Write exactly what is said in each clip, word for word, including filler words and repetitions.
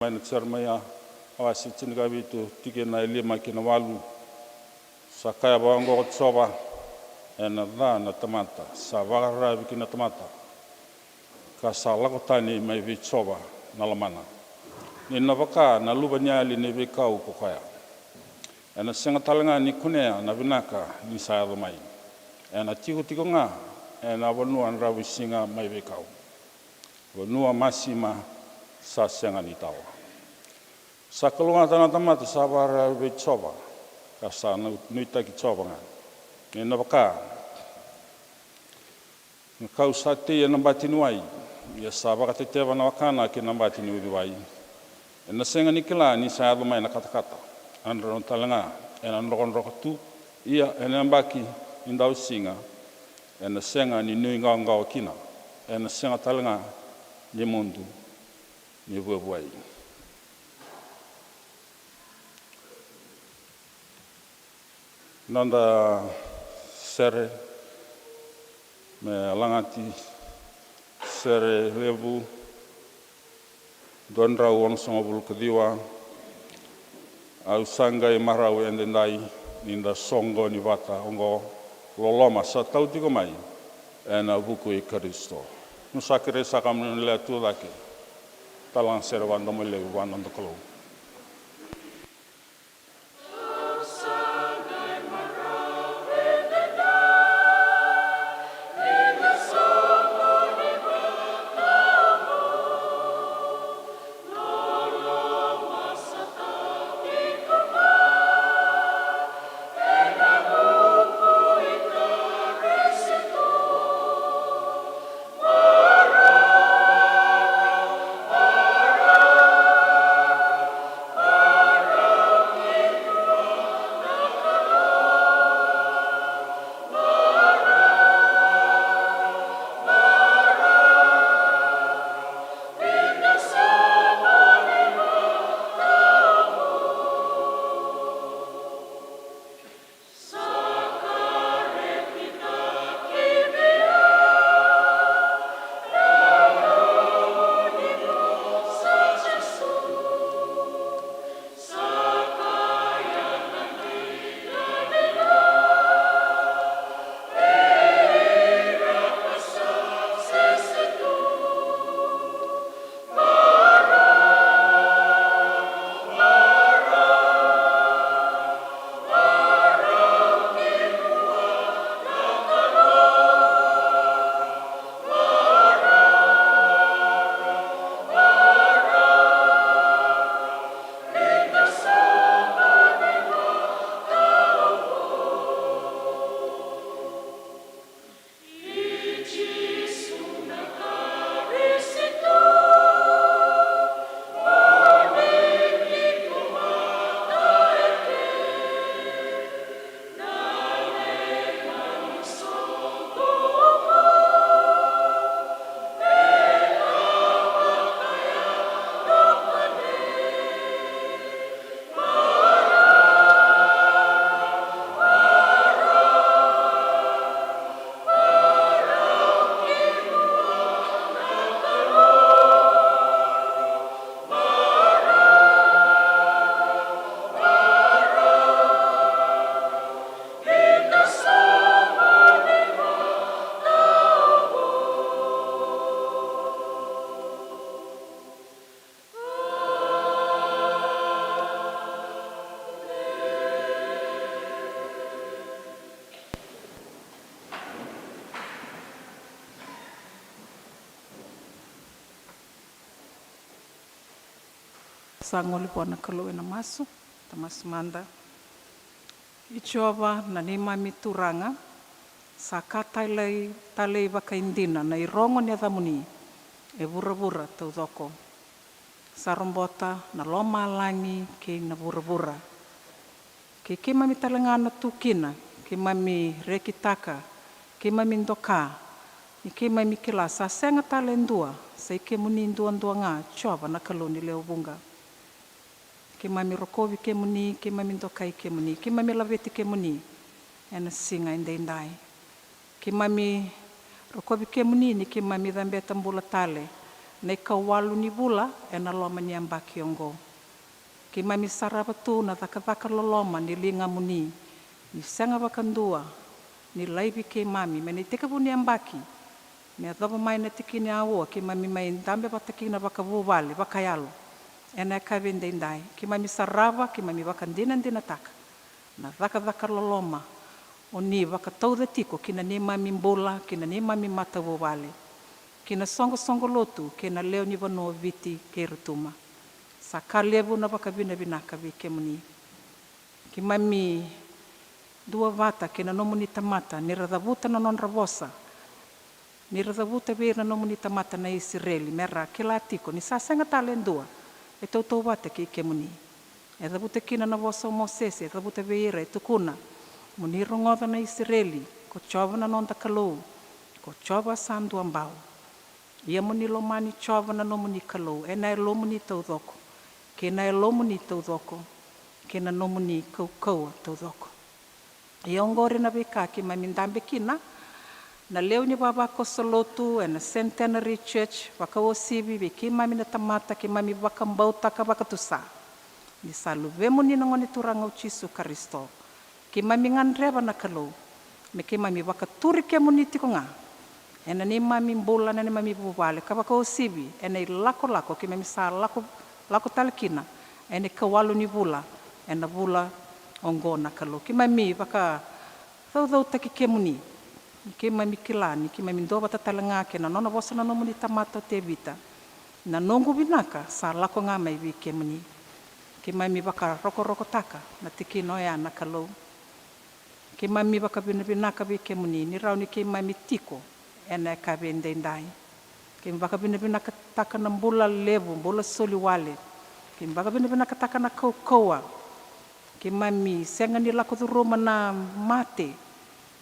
Mai na Jeremaia, a wase tinikavitu, tikina e lima ki na walu. Sa kaya vaqo ko Jiova: Ena ca na tamata sa vakararavi ki na tamata, ka sa lako tani mai vei Jiova na lomana. Ni na vaka na luveniyali ni veikau ko koya. Ena sega tale ga ni kunea na vinaka ni sa yaco mai. Ena tikotiko ga ena vanua dravuisiga mai veikau, vanua masima sa sega ni tawa. Sa kalougata na tamata sa vakararavi vei Jiova, ka sa nuitaki Jiova ga. Ni na vaka na kau sa tei ena bati ni wai, ia sa vakateteva na wakana ki na bati ni uciwai. Ena sega ni kila ni sa yaco mai na katakata, a drano tale ga ena drokadroka tu. Ia ena yabaki ni dausiga ena sega ni nuiqawaqawa kina, ena sega tale ga ni mudu ni vuavuai. Noda sere me lagati, sere levu dua drau onosagavulu ka ciwa. Au sa qai marau edaidai ni da soqoni vata oqo, loloma sa tau tiko mai ena vuku i Karisito. Au sa kerei saka mo ni lewe tu cake. Talaga sere vakadomolilevu vua noda Kalou. Sa gole vua na Kalou ena masu. Da masu mada. I Jiova na neimami Turaga, sa ka talei, talei vakaidina na irogo ni yacamuni e vuravura taucoko. Sa robota na lomalagi kei na vuravura. Kei keimami tale ga na tu kina, keimami rekitaka, keimami doka, ni keimami kila sa sega tale e dua, sa i kemuni duadua ga, Jiova na Kalou ni lewe vuqa. Keimami rokovi kemuni, keimami dokai kemuni, keimami laveti kemuni ena siga edaidai. Keimami rokovi kemuni ni keimami cabeta bula tale Na ikawalu ni vula ena loma ni yabaki oqo. Keimami sarava tu na cakacaka loloma ni ligamuni, ni sega vakadua ni laivi keimami mai na itekivu ni yabaki me yacova mai na tikina e aua, keimami mai dabe vata kina vakavuvale, vakayalo. Ena yakavi edaidai keimami sarava, keimami vakadinadinataka na cakacaka loloma o ni vakatauca tiko ki na neimami bula, ki na neimami matavuvale, ki na soqosoqo lotu kei na lewe ni vanua o Viti kei Rotuma. Sa ka levu na vakavinavinaka vei kemuni. Keimami duavata kei na nomuni tamata ni ra cavuta na nodra vosa, ni ra cavuta vei ira na nomuni tamata na Isireli, me ra kila tiko ni sa sega tale e dua e tautauvata kei kemuni. E cavuta kina na vosa o Mosese, e cavuta vei ira, e tukuna: Mo ni rogoca, na Isireli, ko Jiova na noda Kalou, ko Jiova sa duabau. Ia mo ni lomani Jiova na nomuni Kalou ena yalomuni taucoko, kei na yalomuni taucoko, kei na nomuni kaukauwa taucoko. Ia oqori na veika keimami dabe kina, na lewe ni vavakoso lotu ena Centenary Church, vakauasivi vei keimami na tamata keimami vakabautaka vakatusa ni sa luvemuni na Gone Turaga o Jisu Karisito. Keimami gadreva, na Kalou, me keimami vakaturi kemuni tiko ga ena neimami bula, na neimami vuvale, ka vakauasivi ena ilakolako keimami sa lako, lako tale kina ena ikawalu ni vula ena vula oqo, na Kalou. Keimami vakacaucautaki kemuni, ni keimami kila ni keimami duavata tale ga kei na nona vosa na nomuni tamata o Tevita: Na noqu vinaka sa lako ga mai vei kemuni. Keimami vakarokorokotaka na tikina oya, na Kalou. Keimami vakavinavinaka vei kemuni ni rawa ni keimami tiko ena yakavi edaidai. Keimami vakavinavinakataka na bula levu, bula soli wale. Keimami vakavinavinakataka na kaukauwa. Keimami sega ni lako curuma na mate.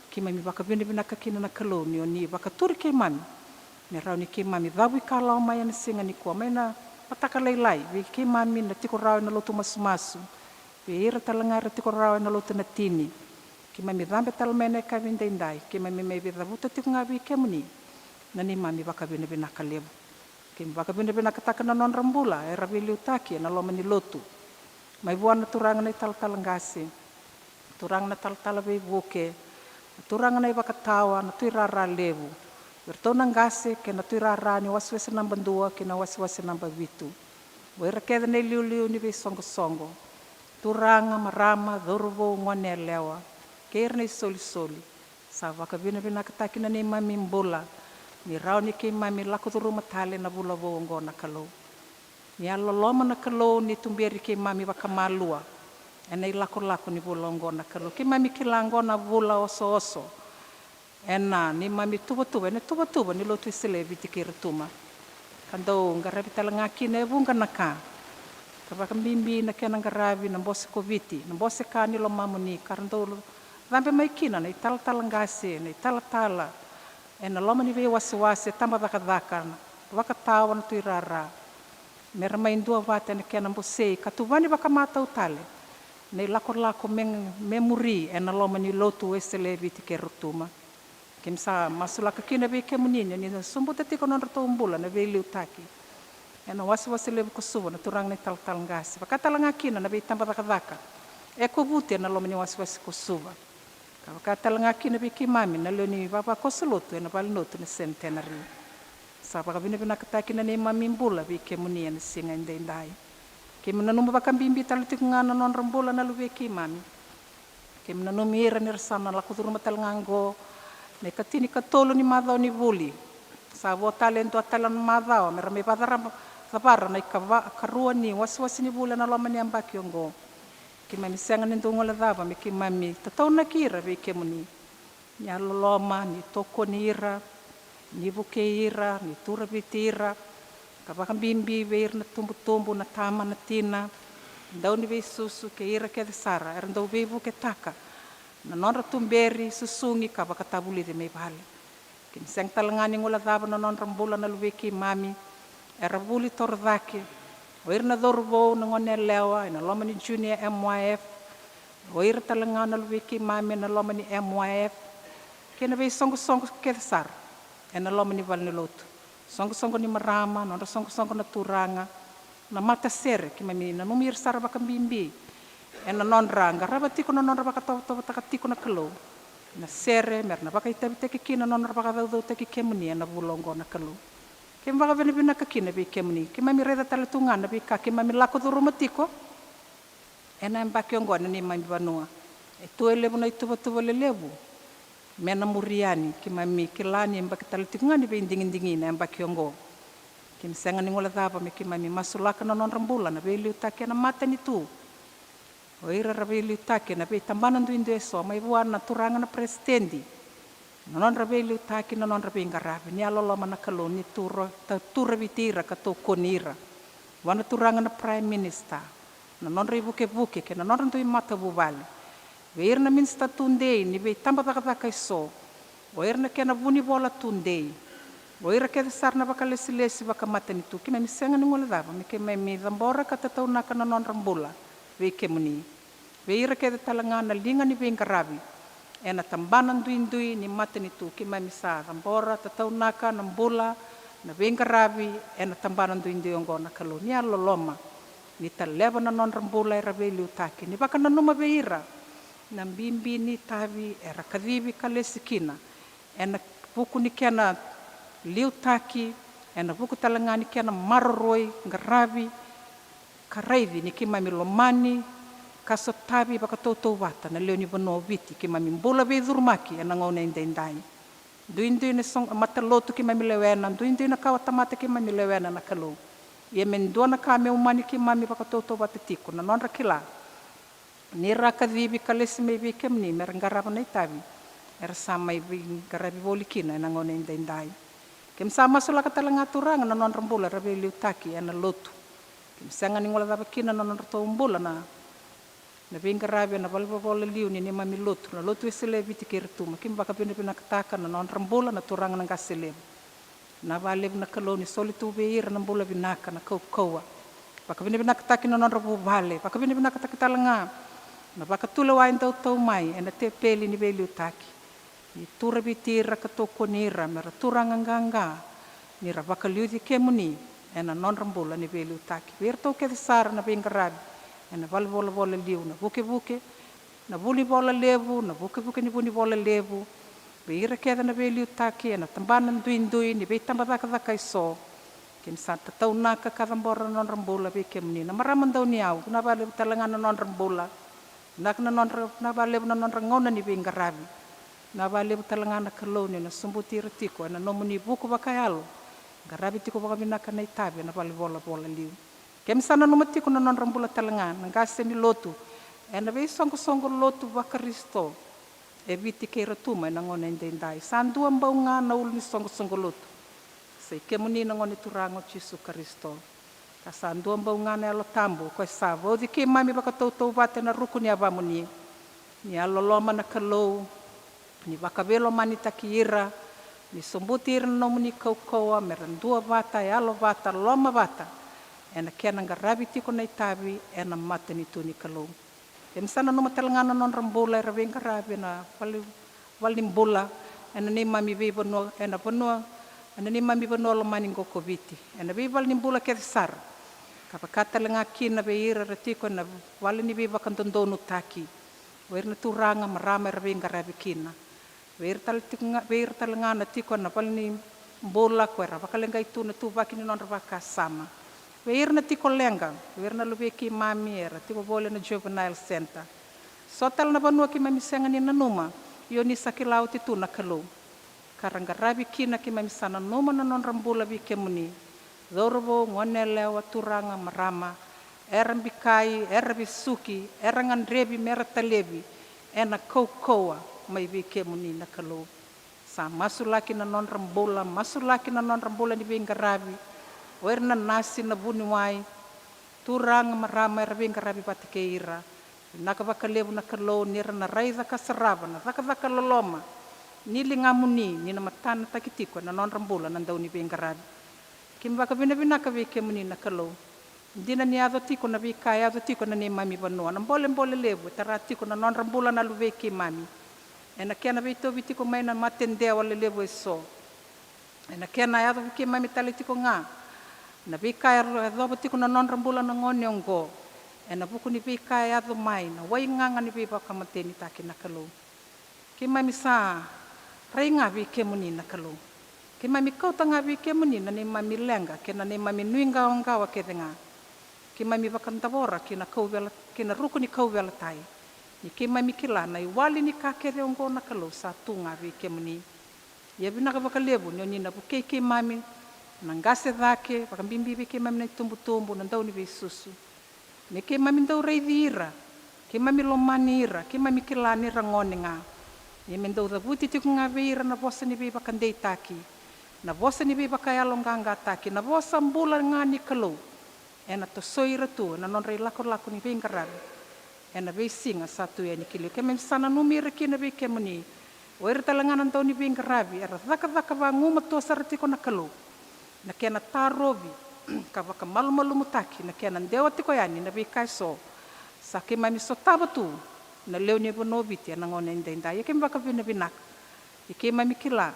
Keimami vakavinavinaka kina, na Kalou, ni o ni vakaturi keimami me rawa ni keimami cavuikalawa mai ena siga nikua, mai na mataka lailai vei keimami na tiko rawa ena lotu masumasu, vei ira tale ga era tiko rawa ena lotu na tini. Keimami cabe tale mai ena yakavi edaidai, keimami mai veicavuta tiko ga vei kemuni na neimami vakavinavinaka levu. Keimami vakavinavinakataka na nodra bula era veiliutaki ena loma ni lotu, mai vua na turaga na italatala qase, turaga na talatala veivuke, na turaga na ivakatawa, na tuirara levu, o iratou na qase kei na tuirara ni wasewase naba dua kei na wasewase naba vitu, o ira kece na iliuliu ni veisoqosoqo, turaga, marama, cauravou, gone yalewa, kei ira na isolisoli. Sa vakavinavinakataki na neimami bula ni rawa ni keimami lako curuma tale na vula vou oqo, na Kalou. Ni yalololoma, na Kalou, ni tuberi keimami vakamalua ena ilakolako ni vula oqo, na Kalou. Keimami kila oqo na vula osooso ena neimami tuvatuva, ena tuvatuva ni Lotu Wesele e Viti kei Rotuma, ka dau qaravi tale ga kina e vuqa na ka, ka vakabibi na kena qaravi na Bose ko Viti, na Bose Ka ni Lomamuni, ka ra dau cabe mai kina na italatala qase, na italatala ena loma ni veiwasewase, tabacakacaka, na vakatawa, na tuirara, me ra mai duavata ena kena bosei ka tuvani vakamatau tale na ilakolako me, me muri ena loma ni Lotu Wesele e Viti kei Rotuma. Keimami sa masulaka kina vei kemuni ni o ni na sobuta tiko na nodratou bula na veiliutaki ena wasewase levu ko Suva, na turaga na italatala qase, vaka tale ga kina na veitabacakacaka e kovuti ena loma ni wasewase ko Suva, ka vaka tale ga kina vei keimami na lewe ni vavakoso lotu ena valenilotu na Centenary. Sa vakavinavinakataki na neimami bula vei kemuni ena siga edaidai. Keimami nanuma vakabibi tale tiko ga na nodra bula na luvei keimami. Keimami nanumi ira ni ra sa na lako curuma tale ga oqo na ikatinikatolu ni macawa ni vuli. Sa vo tale e dua tale na macawa me ra mai vacavara na ikava, karua ni wasewase ni vuli ena loma ni yabaki oqo. Keimami sega ni dau guilecava me keimami tataunaki ira vei kemuni. Ni yalololoma, ni tokoni ira, ni vukei ira, ni turaviti ira, ka vakabibi vei ira na tubutubu, na tama, na tina, dau ni veisusu, kei ira kece sara era dau veivuketaka na nodra tuberi, susugi ka vakatavulici mai vale. Keimami sega tale ga ni guilecava na nodra bula na luvei keimami era vuli toro cake, o ira na cauravou, na gone yalewa ena loma ni Junior M Y F, o ira tale ga na luvei keimami ena loma ni M Y F, kei na veisoqosoqo kece sara ena loma ni valenilotu. soqosoqo ni marama, nodra soqosoqo na turaga, na matasere, keimami nanumi ira sara vakabibi ena nodra qarava tiko na nodra vakatovotovotaka tiko na Kalou na sere, me ra na vakaitavitaki kina na nodra vakacaucautaki kemuni ena vula oqo na Kalou. Keimami vakavinavinaka kina vei kemuni. Keimami raica tale tu ga na veika keimami lako curuma tiko ena yabaki oqo ena neimami vanua. E tu e levu na ituvatuva lelevu me na muri yani. Keimami kila ni yabaki tale tiko ga ni veidigidigi na yabaki oqo. Keimami sega ni guilecava me keimami masulaka na nodra bula na veiliutaki ena matanitu, o ira era veiliutaki ena veitabana duidui eso, mai vua na turaga na peresitedi, na nodra veiliutaki, na nodra veiqaravi. Ni yalololoma na Kalou, ni tura, ta-, turaviti ira ka tokoni ira. Vua na turaga na Prime Minister, na nodra ivukevuke kei na nodra dui matavuvale. Vei ira na minisita tudei ni veitabacakacaka eso, o ira na kena vunivola tudei, o ira kece sara na vakalesilesi vakamatanitu, keimami sega ni guilecava me keimami cabora ka tataunaka na nodra bula vei kemuni. Vei ira kece tale ga na liga ni veiqaravi ena tabana duidui ni matanitu, keimami sa cabora, tataunaka na bula, na veiqaravi ena tabana duidui oqo na Kalou. Ni yalololoma, ni taleva na nodra bula era veiliutaki, ni vakananuma vei ira na bibi ni itavi era kacivi kalesi kina ena vuku ni kena liutaki, ena vuku tale ga ni kena maroroi, qaravi ka raici ni keimami lomani ka sotavi vakatautauvata na lewe ni vanua o Viti. Keimami bula veicurumaki ena gauna edaidai. Duidui na soqo matalotu keimami lewena, duidui na kawatamata keimami lewena na Kalou. Ia me dua na ka me umani keimami vakatautauvata tiko na nodra kila ni ra kacivi kalesi mai vei kemuni me ra qarava na itavi era sa mai veiqaravi voli kina ena gauna edaidai. Keimami sa masulaka tale ga, Turaga, na nodra bula era veiliutaki ena lotu. Keimami sega ni guilecava kina na nodratou bula na, na veiqaravi ena valenivolavola liu ni neimami lotu, na Lotu Wesele e Viti kei Rotuma. Keimami vakavinavinakataka na nodra bula na turaga na qase levu. Vinaka vakalevu na Kalou ni soli tu vei ira na bula vinaka, na kaukauwa. Vakavinavinakataki na nodra vuvale, vakavinavinakataki tale ga na vakatulewa e dau tau mai ena tepeli ni veiliutaki. Ni turaviti ira ka tokoni ira me ra turaga qaqa, ni ra vakaliuci kemuni ena nodra bula ni veiliutaki. Vei iratou kece sara na veiqaravi ena valenivolavola liu, na vukevuke, na vunivola levu, na vukevuke ni vunivola levu, vei ira kece na veiliutaki ena tabana duidui ni veitabacakacaka eso. Keimami sa tataunaka ka cabora na nodra bula vei kemuni. Na marama Dauniyau, vinaka vakalevu tale ga na nodra bula. Vinaka na nodra, vinaka vakalevu na nodra gauna ni veiqaravi. Vinaka vakalevu tale ga na Kalou ni na sobuti ira tiko ena nomuni vuku vakayalo, qaravi tiko vakavinaka na itavi ena valenivolavola liu. Keimami sa nanuma tiko na nodra bula tale ga na qase ni lotu ena veisoqosoqo lotu vaKarisito e Viti kei Rotuma ena gauna edaidai. Sa dua bau ga na ulu ni soqosoqo lotu, sa i kemuni na Gone Turaga o Jisu Karisito. Ka sa dua bau ga na Yalo Tabu, o koya sa vauci keimami vakatautauvata ena ruku ni yavamuni. Ni yalololoma na Kalou, ni vakaveilomanitaki ira, ni sobuti ira na nomuni kaukauwa me ra duavata, yalovata, lomavata ena kena qaravi tiko na itavi ena matanitu ni Kalou. Keimami sa nanuma tale ga na nodra bula era veiqaravi ena vale, valenibula ena neimami veivanua, ena vanua, ena neimami vanua lomani qo ko Viti, ena veivalenibula kece sara. Ka vaka tale ga kina vei ira era tiko ena vale ni veivakadodonutaki, o ira na turaga, marama era veiqaravi kina. Vei ira tale tiko ga, vei ira tale ga na tiko ena valenibula ko era vakaleqai tu na ituvaki ni nodra vakasama. Vei ira na tiko leqa, vei ira na luvei keimami era tiko voli ena Juvenile Centre. So tale na vanua keimami sega ni nanuma, ia ni sa kila oti tu na Kalou. Ka ra qaravi kina, keimami sa nanuma na nodra bula vei kemuni. Cauravou, goneyalewa, turaga, marama, era bikai, era vesuki, era gadrevi me ra talevi ena kaukauwa mai vei kemuni na Kalou. Sa masulaki na nodra bula, masulaki na nodra bula ni veiqaravi. O ira na nasi, na vuniwai, turaga, marama era veiqaravi vata kei ira. Vinaka vakalevu na Kalou ni ra na raica ka sarava na cakacaka loloma ni ligamuni, ni na matanataki tiko ena nodra bula na dau ni veiqaravi. Keimami vakavinavinaka vei kemuni na Kalou. Dina ni yaco tiko na veika e yaco tiko ena neimami vanua, na bolebole levu e tara tiko na nodra bula na luvei keimami ena kena veitauvi tiko mai na matedewa lelevu eso. Ena kena yaco vei keimami tale tiko ga na veika e yacova tiko na nodra bula na gone oqo, ena vuku ni veika e yaco mai na waigaga ni veivakamatenitaki na Kalou. Keimami sa rai ga vei kemuni na Kalou. Keimami kauta ga vei kemuni na neimami leqa kei na neimami nuiqawaqawa kece ga. Keimami vakadavora ki na kauvela, ki na ruku ni kauveilatai. Ni keimami kila na iwali ni ka kece oqo na Kalou sa tu ga vei kemuni. Ia vinaka vakalevu ni oni na vukei keimami, na qase cake, vakabibi vei keimami na itubutubu, na dauniveisusu. Me keimami dau raici ira, keimami lomani ira, keimami kila ni ra gone ga. Ia me dau cavuti tiko ga vei ira na vosa ni veivakadeitaki, na vosa ni veivakayaloqaqataki, na vosa bula ga ni Kalou. Ena tosoi ira tu ena nodra ilakolako ni veiqaravi ena veisiga sa tu yani ki liu. Keimami sa nanumi ira kina vei kemuni. O ira tale ga na dauniveiqaravi era cakacaka vagumatua sara tiko na Kalou, na kena tarovi ka vakamalumalumutaki na kena dewa tiko yani na veika eso sa keimami sotava tu na lewe ni vanua o Viti ena gauna edaidai. Ia keimami vakavinavinaka. Ia keimami kila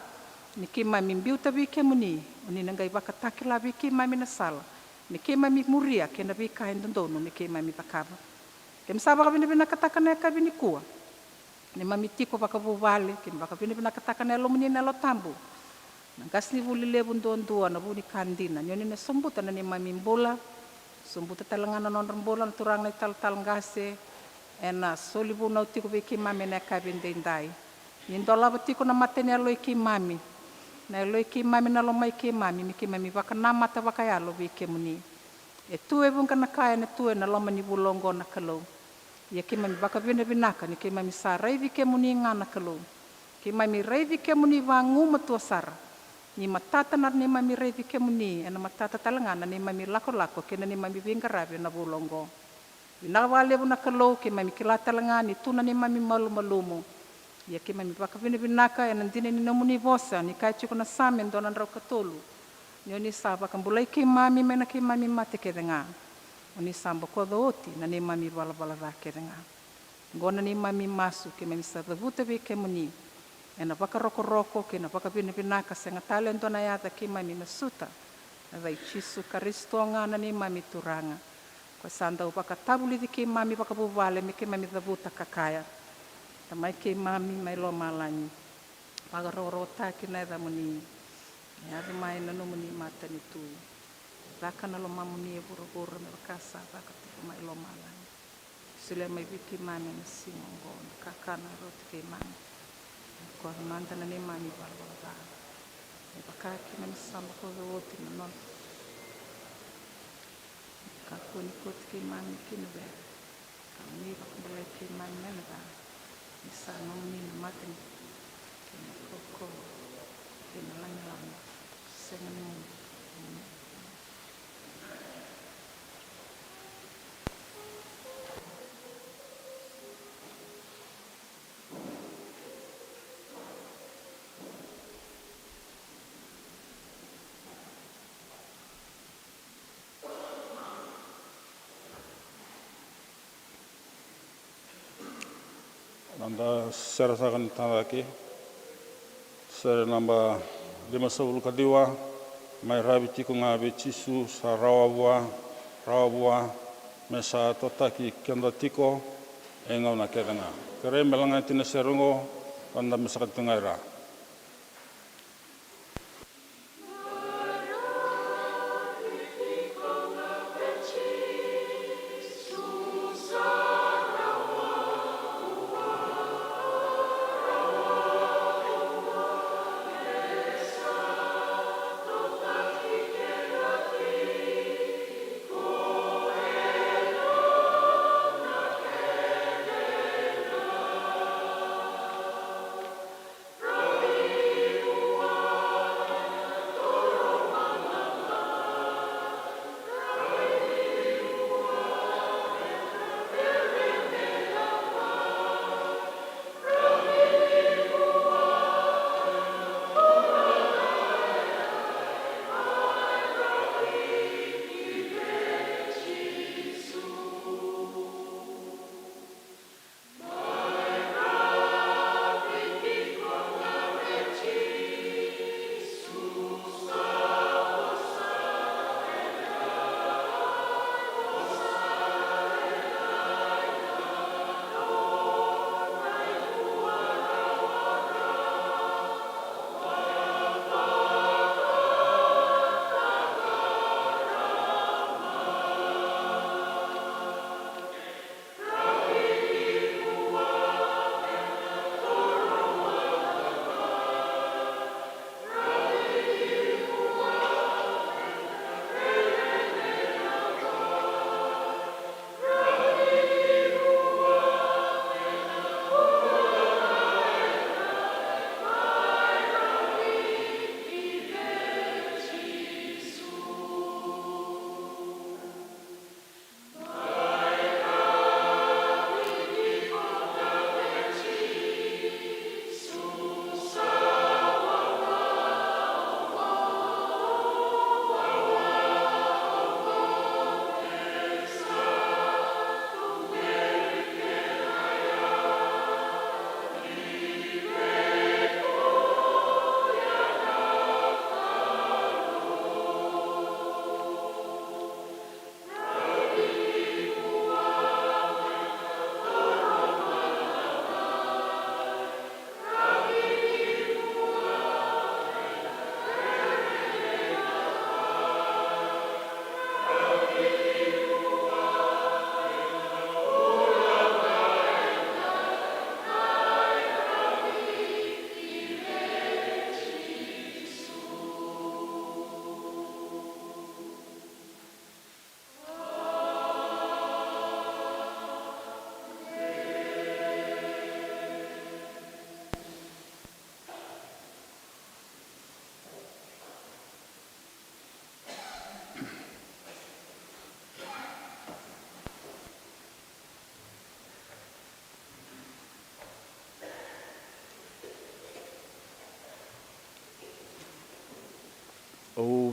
ni keimami biuta vei kemuni, oni na qai vakatakila vei keimami na sala me keimami muria kei na veika e dodonu me keimami cakava. Keimami sa vakavinavinakataka na yakavi nikua. Neimami tiko vakavuvale, keimami vakavinavinakataka na Yalomuni na Yalo Tabu, na qasenivuli levu duadua, na vu ni ka dina, ni oni na sobuta na neimami bula, sobuta tale ga na nodra bula na turaga na italatala qase, ena soli vunau tiko vei keimami ena yakavi edaidai. Ni dolava tiko na mata ni yaloi keimami, na yaloi keimami, na lomai keimami, me keimami vakanamata vakayalo vei kemuni. E tu e vuqa na ka ena tu ena loma ni vula oqo na Kalou. Ia keimami vakavinavinaka ni keimami sa raici kemuni ga na Kalou. Keimami raici kemuni vagumatua sara. Ni matata na neimami raici kemuni, ena matata tale ga na neimami lakolako kei na neimami veiqaravi ena vula oqo. Vinaka vakalevu na Kalou, keimami kila tale ga ni tu na neimami malumalumu. Ia keimami vakavinavinaka ena dina ni nomuni vosa, ni kaya tiko na Same dua na drau ka tolu, ni oni sa vakabulai keimami mai na keimami mate kece ga. Oni sa bokoca oti na neimami valavala ca kece ga. Oqo na neimami masu keimami sa cavuta vei kemuni ena vakarokoroko kei na vakavinavinaka, sega tale e dua na yaca keimami masuta, na yaca i Jisu Karisito ga na neimami Turaga. Ko sa dau vakatavulici keimami vakavuvale me keimami cavuta ka kaya, Tamai keimami mai lomalagi, vakarokorokotaki na yacamuni, me yaco mai na nomuni matanitu, caka na lomamuni e vuravura me vaka sa caka tiko mai lomalagi. Solia mai vei keimami ena siga oqo na kakana e rauti keimami. Koya mada na neimami valavala ca, me vaka keimami sa bokoca oti na nona. Kakua ni kauti keimami ki na vere, ka mo ni vakabulai keimami mai na ca. Ni sa nomuni na matanitu, kei na kaukauwa, kei na lagilagi, sega ni mudu. Emeni. Noda sere saka ni tacake, sere naba limasagavulu ka ciwa. Mai ravi tiko ga vei Jisu sa rawa vua, rawa vua, me sa totaki keda tiko e gauna kece ga. Kerei me lagati na sere oqo, ka dabe saka tiko ga i ra.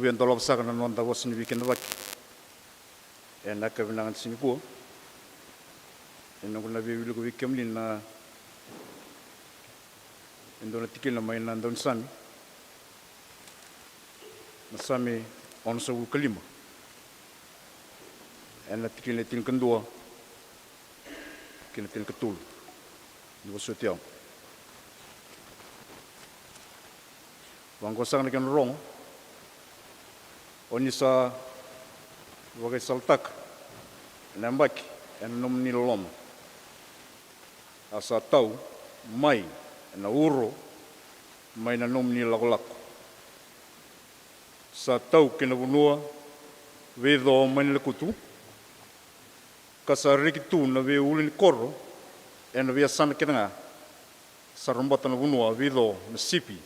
Via dolava saka na noda vosa ni veikidavaki ena yakavi vinaka ni siga nikua. E noqu na via wilika vei kemuni na e dua na tikina mai na daunisame, na Same onosagavulu ka lima, ena tikina e tinikadua kei na tinikatolu. Ni vosoti au. Vaqo saka na kena rogo. O ni sa vakaisalataka na yabaki ena nomuni loloma, a sa tau mai na uro mai na nomuni lakolako. Sa tau ki na vanua veico mai na lekutu, ka sa reki tu na veiulu ni koro ena veiyasana kece ga. Sa robota na vanua veico na sipi,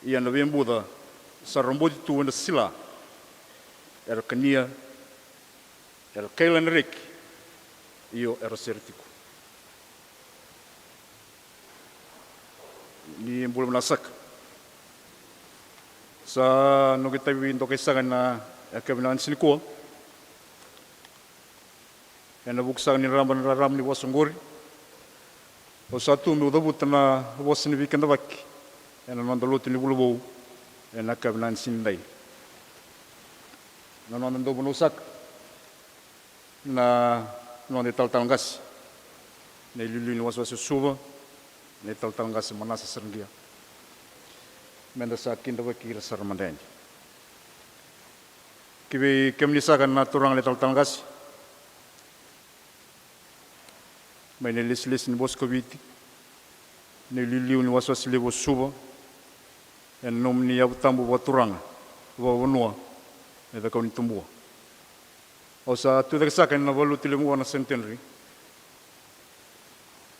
ia na veibuca sa roboti tu ena sila. Era kania, era kaila na reki, io, era sere tiko. Ni bula vinaka saka. Sa noqu itavi dokai saka na yakavi vinaka ni siga nikua. Ena vuku saka ni raraba na rarama ni vosa oqori, au sa tu meu cavuta na vosa ni veikidavaki ena noda lotu ni vula vou ena yakavi vinaka ni siga nidai. Na noda dau vanua saka na noda italatala qase, na iliuliu ni wasewase o Suva, na italatala qase Manasa Saragia. Meda sa kidavaki ira sara mada yani. Ki vei kemuni saka na turaga na italatala qase, mai na ilesilesi ni vosa ko Viti, na iliuliu ni wasewase levu o Suva, ena nomuni yavu tabu vakaturaga, vakavanua, e Cakaunitabua. Au sa tucake saka ena valenilotu levu oqo na Centenary,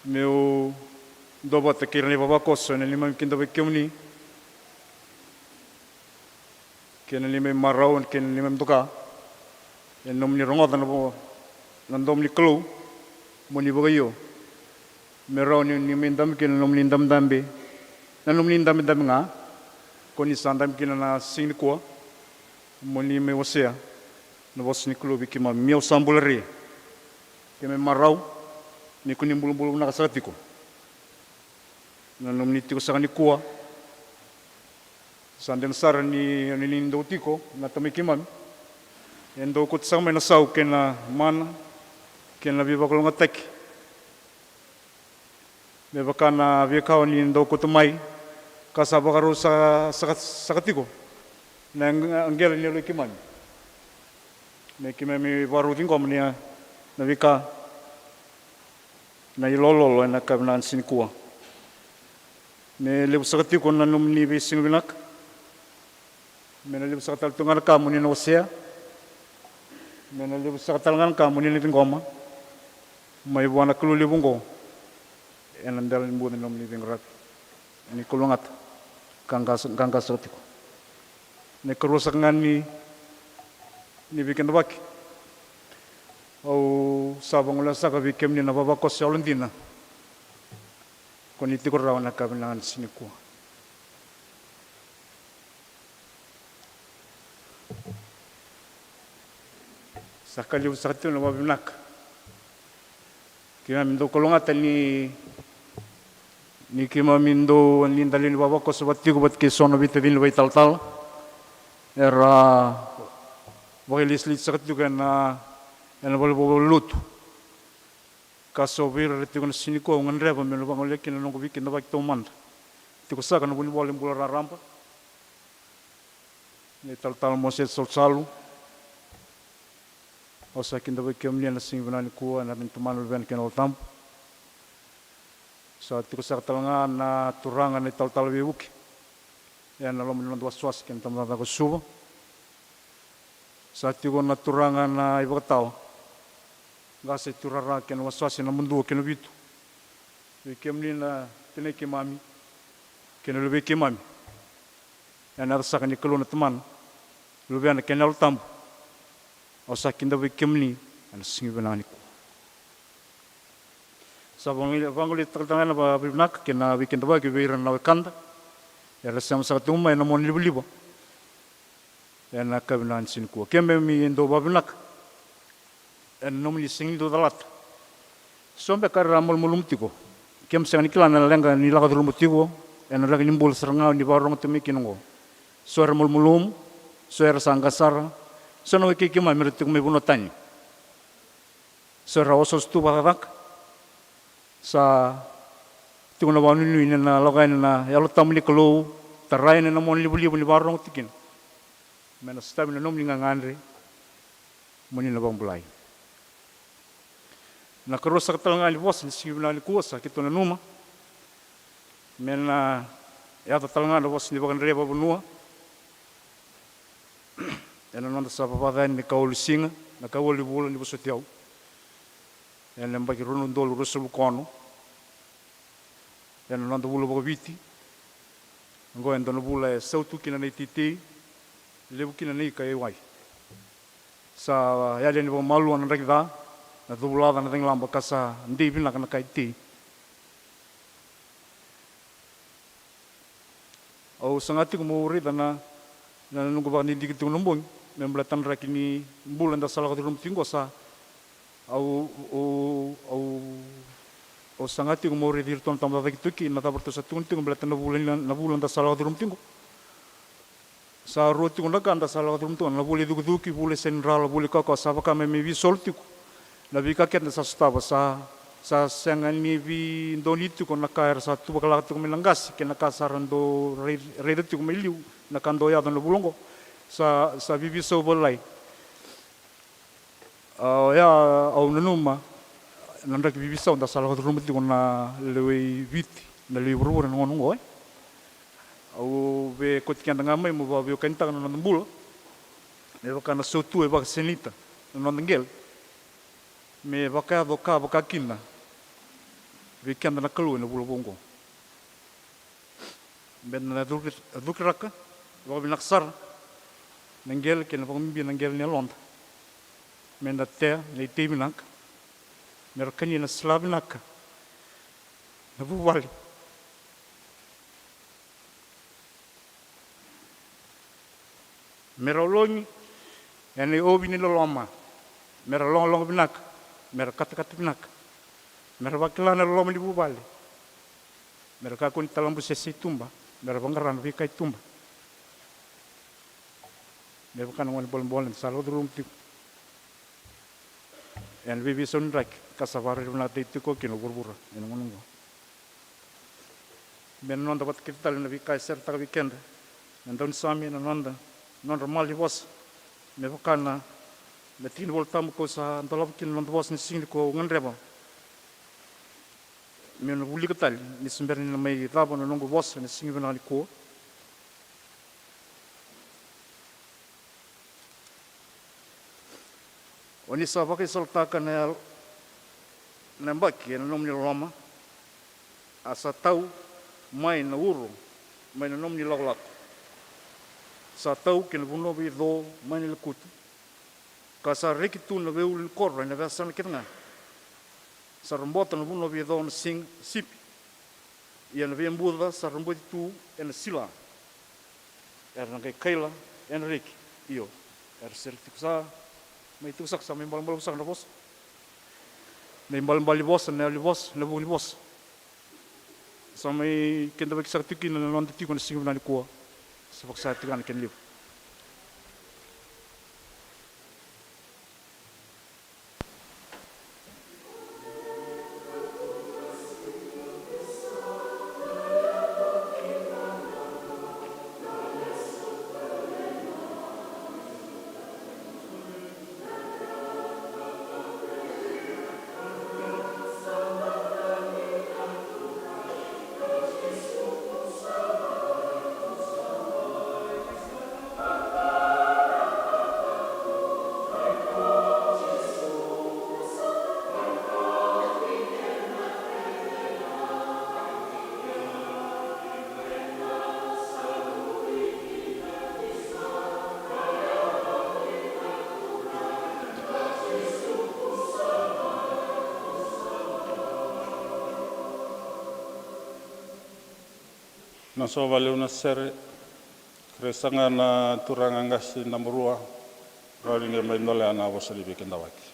meu duavata kei ira na ivavakoso ena neimami kidavaki kemuni, kei na neimami marau, kei na neimami doka, ena nomuni rogoca na vo-, na domo ni Kalou, mo ni vakaio. Me rawa ni, ni mai dabe kina na nomuni dabedabe, na nomuni dabedabe ga ko ni sa dabe kina na siga nikua, mo ni mai wasea na vosa ni Kalou vei keimami. Au sa bula rai, keimami marau ni ko ni bulabula vinaka saka tiko. Na nomuni tiko saka nikua, sa dina sara ni, ni, ni dau tiko na Tamai keimami. E dau kauta saka mai na sau kei na mana kei na veivakalougatataki, me vaka na veika o ni dau kauta mai, ka sa vakarau sa, sa, saka tiko na qele ni yaloi keimami. Me keimami vakarau ciqoma ni na veika, na ilololo ena yakavi vinaka ni siga nikua. Me levu saka tiko na nomuni veisiga vinaka. Me na levu saka tale tu ga na ka mo ni na wasea. Me na levu saka tale ga na ka mo ni na ciqoma mai vua na Kalou levu oqo, ena dela ni buca ni nomuni veiqaravi. Ni kalougata ka qaqa, qaqa saka tiko. Na ikarua saka ga ni, ni veikidavaki, au sa vagolea saka vei kemuni na vavakoso yalodina ko ni tiko rawa ena yakavi vinaka ni siga nikua. Sa ka levu saka tiko na vakavinaka. Keimami dau kalougata ni, ni keimami dau, ni da lewe ni vavakoso vata tiko vata kei so na veitacini vakaitalatala era vakailesilesi saka tiko ena, ena valenilotu. Ka so vei ira era tiko na siga nikua, au gadreva meu na vagolea kina na noqu veikidavaki taumada. Tiko saka na vunivola ni bula raraba, na italatala Mosese Salusalu. Au sa kidavaki kemuni ena siga vinaka nikua ena yaca ni Tamana, Luvena kei na Yalo Tabu. Sa tiko saka tale ga na turaga na italatala Veivuke ena loma ni noda wasewase kei na tabacakacaka o Suva. Sa tiko na turaga na ivakatawa, qase, turaga kei na wasewase na Madua kei na Vitu. Vei kemuni na tinai keimami kei na luvei keimami, ena yaca saka ni Kalou na Tamana, Luvena kei na Yalo Tabu, au sa kidavaki kemuni ena siga vinaka nikua. Sa vagolei, vagolei tale ga na vakavinaka kei na veikidavaki vei ira na wekada era sema saka tu mai ena monalivaliva. Ena yakavi ni siga nikua, keimami dau vakavinaka ena nomuni sega ni dau calata. So beka era malumalumu tiko, keimami sega ni kila na leqa ni lako curuma tiko ena leqa ni bula sara ga ni vakarorogo tiko mai kina oqo. So era malumalumu, so era sa qasara, so na wekai keimami era tiko mai vanua tani. So era osooso tu vakacakacaka. Sa tiko na vakanuinui ni na lako yani na Yalo Tabu ni Kalou, tara yani na monalivaliva ni vakarorogo tiko kina, me na sotavi na nomuni gagadre mo ni na vakabulai. Na karua saka tale ga ni vosa ni siga vinaka nikua sa keitou nanuma me na yaco tale ga na vosa ni vakadreva vanua ena noda sa vavaca yani na ka walu siga, na ka walu vula ni vosoti au, ena yabaki rua na udolu ruasagavulu ka ono. Ena noda vula vakaviti oqo e dua na vula e sautu kina na iteitei, levu kina na ika e wai. Sa yali yani vakamalua na draki ca, na covulaca na cagilaba ka sa dei vinaka na ka e tei. Au saga tiko meu raica na, na noqu vakadidike tiko na bogi me baleta na draki ni bula eda sa lako curuma tiko oqo. Sa au, au, au, au saga tiko meu raici iratou na tamata cakacaka tiko kei na cava ratou sa tukuna tiko baleta na vula, na vula eda sa lako curuma tiko oqo. Sa rua tiko na ka da sa lako curuma tiko, na vula i cukicuki, vula i senidrala, vula i kakawa, sa vaka me, me veisolo tiko na veika keda sa sotava. Sa, sa sega ni veidonui tiko na ka era sa tu vakalaka tiko mai na qase kei na ka sa ra dau rai-, raica tiko mai liu, na ka dau yaco na vula oqo. Sa, sa veiveisau vakalailai. A, oya au nanuma na draki veiveisau da sa lako curuma tiko na lewe i Viti, na lewe i vuravura ena gauna oqo, e. Au via kauti keda ga mai meu vakaveiwekanitaka na noda bula me vaka na sautu e vakasenita na noda qele, me vakayaco ka vaka kina vei keda na Kalou ena vula vou oqo. Me da na cuki, cukiraka vakavinaka sara na qele kei na vakabibi na qele ni yaloda. Me da tea na itei vinaka, me ra kania na sila vinaka na vuvale. Me ra ologi ena iovi ni loloma, me ra logaloga vinaka, me ra katakata vinaka, me ra vakila na loloma ni vuvale, me ra kakua ni talabusese i tuba, me ra vaqara na veika i tuba. Me vaka na gone bolebole da sa lako curuma tiko ena veiveisau ni draki ka sa vakararavi vinakataki tiko kina o vuravura ena gauna oqo. Me na noda vata kece tale na veika e seretaka vei keda na daunisame ena noda, nodra malanivosa. Me vaka na, na tiki ni Volatabu kau sa dolava kina na noda vosa ni siga nikua, au gadreva meu na vulica tale ni se bera ni na mai cava na noqu vosa ena siga vinaka nikua. O ni sa vakaisalataka na yalo, na yabaki ena nomuni loloma, a sa tau mai na uro mai na nomuni lakolako. Sa tau ki na vanua veico mai na lekutu, ka sa reki tu na veiulu ni koro ena veiyasana kece ga. Sa robota na vanua veico na siga, sipi. Ia na veiyabuca sa roboti tu ena sila. Era na qai kaila ena reki. Io, era sere tiko sa mai tiko saka, sa mai balabalavu saka na vosa. Na ibalebale ni vosa, na yalo ni vosa, na vuku ni vosa. Sa mai kidavaki saka tiko kina na noda tiko ena siga vinaka nikua. Sa vakasaya tiko ga na kena levu. Na so vale na sere. Re saga na turaga qase naba rua, rawa ni qai mai dolea na vosa ni veikidavaki.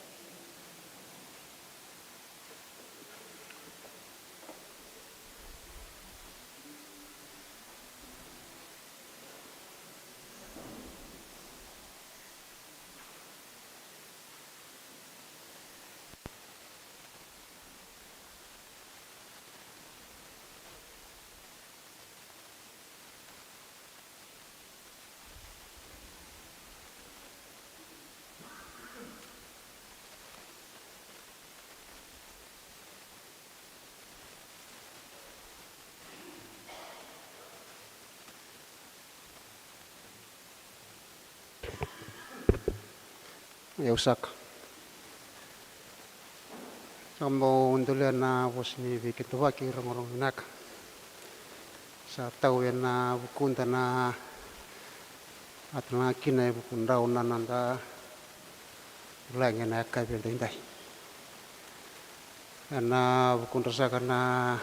Ia au saka. Sa bau dolea na vosa ni veikidavaki, rogorogo vinaka. Sa tau ena vukuda na a talaga kina e vukudrau na noda vulagi ena yakavi edaidai. Ena vukudra saka na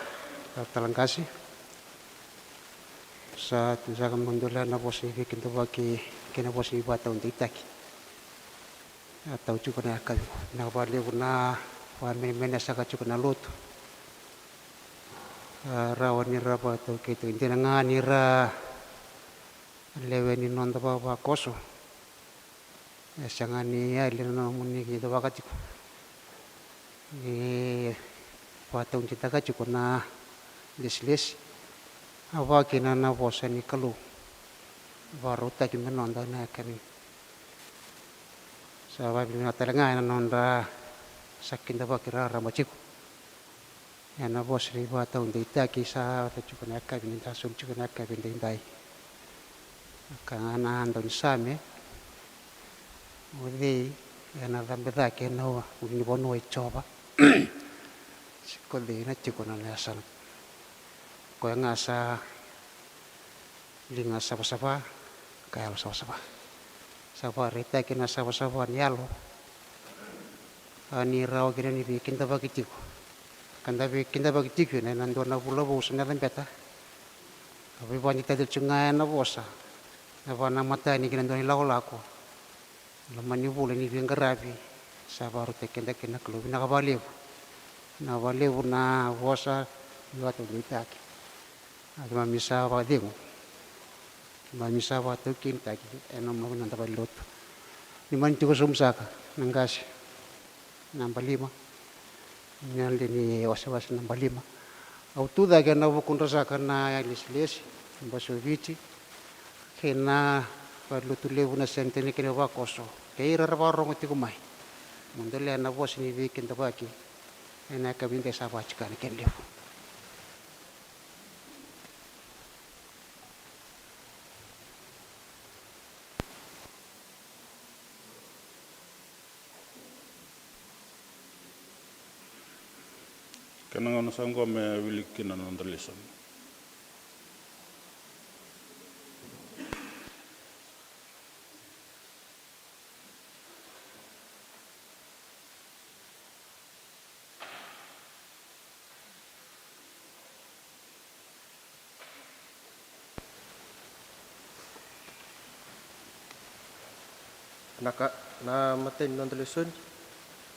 talatala qase, sa tu saka mo dolea na vosa ni veikidavaki kei na vosa ni vakataudeitaki. A tau tiko na yakavi qo. Vinaka vakalevu na vakamenemenetaka tiko na lotu. A rawa ni ra vakataukei tiko, dina ga ni ra lewe ni noda vavakoso. E sega ni yali na nomuni kidavaka tiko ni vakataudeitaka tiko na lesilesi. A vaka kina na vosa ni Kalou vakarautaki me noda na yakavi. Sa vakavinaka tale ga ena noda sa kidavaki raraba tiko ena vosa ni vakataudeitaki sa ota tiko na yakavi ni da soli tiko na yakavi edaidai. Ka ga na daunisame, o cei ena cabe cake ena ulunivanua i Jiova? Se ko cei ena tiko ena yasana? Koya ga sa liga savasava ka yalo savasava. Sa vakaraitaki na savasava ni yalo. A ni rawa kina ni veikidavaki tiko. Ka da veikidavaki tiko ena dua na vula vou sa na cabeta. A veivakadidike tiko ga ena vosa, na vaka na matani kina dua ni lakolako. Loma ni vula ni veiqaravi sa vakarautaki keda kina na Kalou. Vinaka vakalevu. Vinaka vakalevu na vosa ni vakataudeitaki. A keimami sa vakacegu, keimami sa vakataudeitaki ena noda valenilotu. Ni mani tiko sobu saka na qase naba lima, ni yalodei ni wasewase naba lima. Au tu cake ena vukudra saka na lesilesi, Bose o Viti, kei na valenilotu levu na Senate ni kena vakoso, kei ira ra vakarogo tiko mai. Mo dolea na vosa ni veikidavaki ena yakavi edaidai, sa vakacika na kena levu. Kena gauna sa qo me wiliki kina na noda lesoni. Na ka, na imatai ni noda lesoni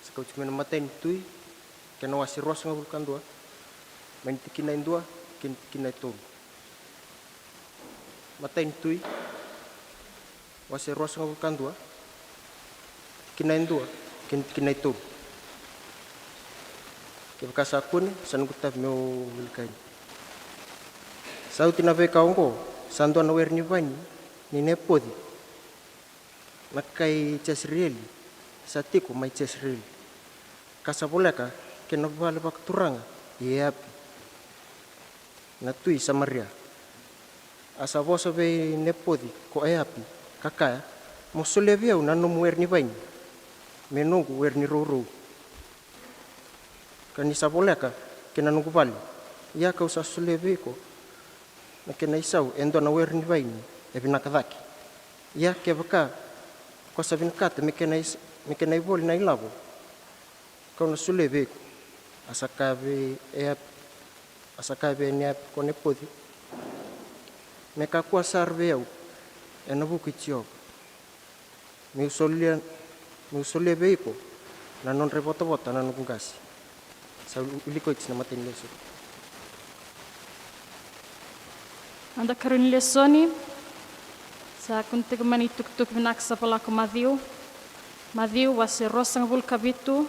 sa kauti mai na imatai ni Tui, kei na wase ruasagavulu ka dua, mai na tikina e dua kei na tikina e tolu. Matai ni Tui, wase ruasagavulu ka dua, tikina e dua kei na tikina e tolu. Kevaka sa kune, sa noqu tavi meu wilika yani. Sa oti na veika oqo, sa dua na were ni vaini nei Nepoci na kai Jesireli, sa tiko mai Jesireli, ka sa voleka ki na vale vakaturaga i Eapi, na tui Samaria. A sa vosa vei Nepoci ko Eapi, ka kaya, mo solia vei au na nomu were ni vaini me noqu were ni rourou, ka ni sa voleka ki na noqu vale, ia ka'u sa solia vei iko na kena isau e dua na were ni vaini e vinaka cake. Ia kevaka ko sa vinakata me kena is-, me kena ivoli na ilavo, ka'u na solia vei iko. A sa kaya vei Eapi, a sa kaya vei Eapi ko Nepoci, me kakua sara vei au ena vuku i Jiova. Me'u solia, me'u solia vei iko na nodra ivotavota na noqu qase. Sa wilika oti na imatai ni lesoni. Noda ikarua ni lesoni, sa kunei tiko mai na itukutuku vinaka sa vola ko Maciu. Maciu wase ruasagavulu ka vitu.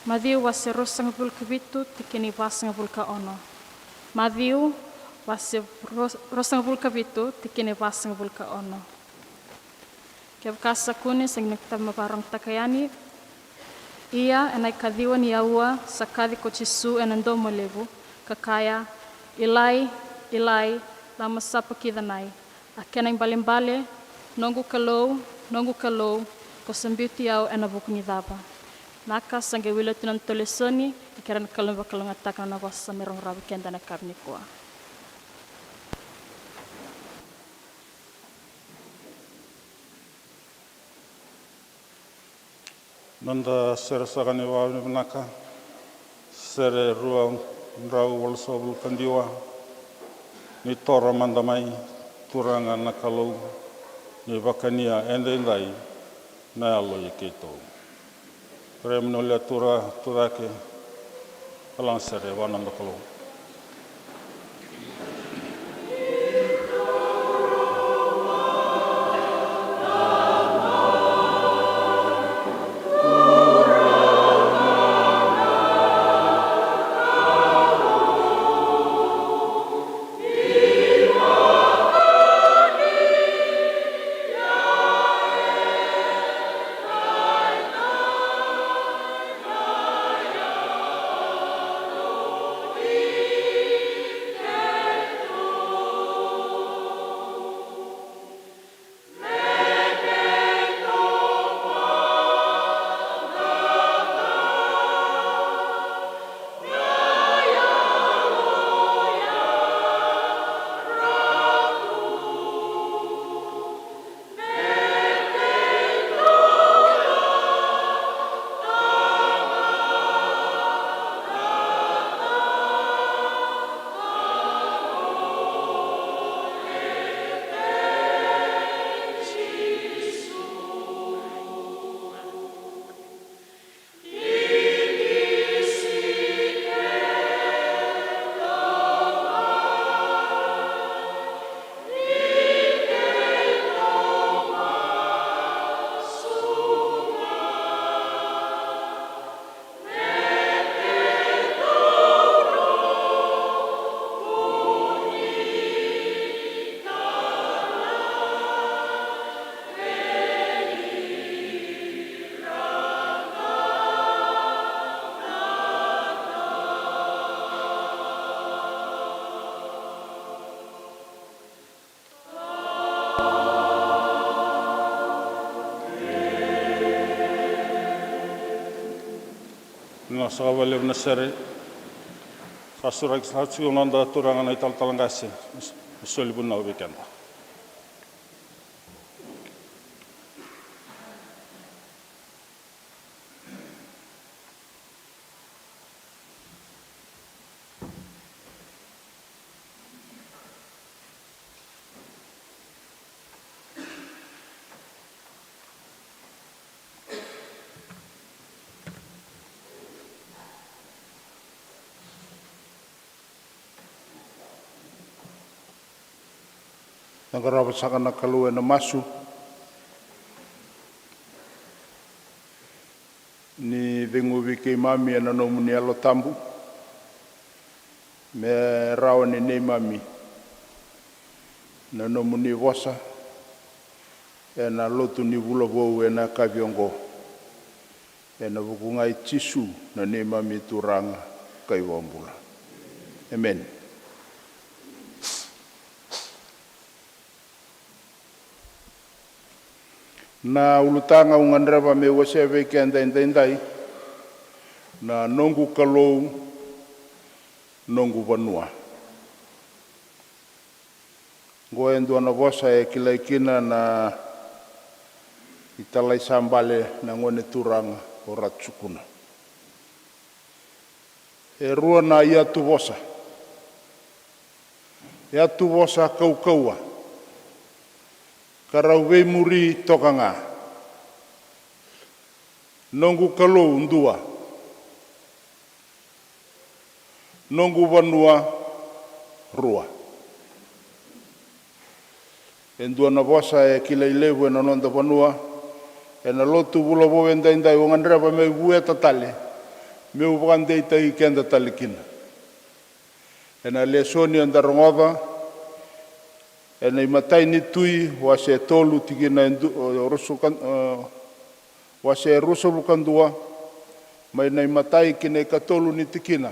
Maciu wase ruasagavulu ka vitu, tikina e vasagavulu ka ono. Maciu wase rua, ruasagavulu ka vitu, tikina e vasagavulu ka ono. Kevaka sa kune, sa qai na kutaba me vakarogataka yani. Ia ena ikaciwa ni aua sa kaci ko Jisu ena domo levu, ka kaya, "Ilai, Ilai, lama sapakicanai?" A kena ibalebale, "Noqu Kalou, noqu Kalou, ko sa biuti au ena vuku ni cava?" Naka, sa qai wili oti na nodatou lesoni, ka kerea na Kalou me vakalougatataka na nona vosa me rogorogo vei keda ena yakavi nikua. Noda sere saka ni vakavinavinaka, sere rua drau walusagavulu ka ciwa. Ni toro mada mai, Turaga na Kalou, ni vakania edaidai na yalo i keitou. Kerea mo ni lia tu cake, ka lagasere vua na noda Kalou. Na saka vakalevu na sere. Sa suraki saka tiko na noda turaga na italatala qase, me soli vunau vei keda. Na qarava saka na Kalou ena masu. Ni ceguvi keimami ena nomuni Yalo Tabu, me rawa ni neimami na nomuni vosa ena lotu ni vula vou ena yakavi oqo. Ena vuku ga i Jisu na neimami Turaga ka iVakabula. Emeni. Na ulutaga au gadreva meu wasea vei keda edaidai, na noqu Kalou, noqu vanua. Oqo e dua na vosa e kilai kina na italai sa bale na gone turaga o Ratu Sukuna. E rua na iyatuvosa. Iyatuvosa kaukauwa. Ka rau veimuri toka ga. Noqu Kalou dua. Noqu vanua rua. E dua na vosa e kilai levu ena noda vanua, ena lotu vulavou edaidai au gadreva meu vueta tale, meu vakadeitaki keda tale kina. Ena lesoni eda rogoca ena imatai ni Tui, wase tolu, tikina e du-, o, rusu ka-, o, wase ruasagavulu ka dua, mai na imatai ki na ikatolu ni tikina.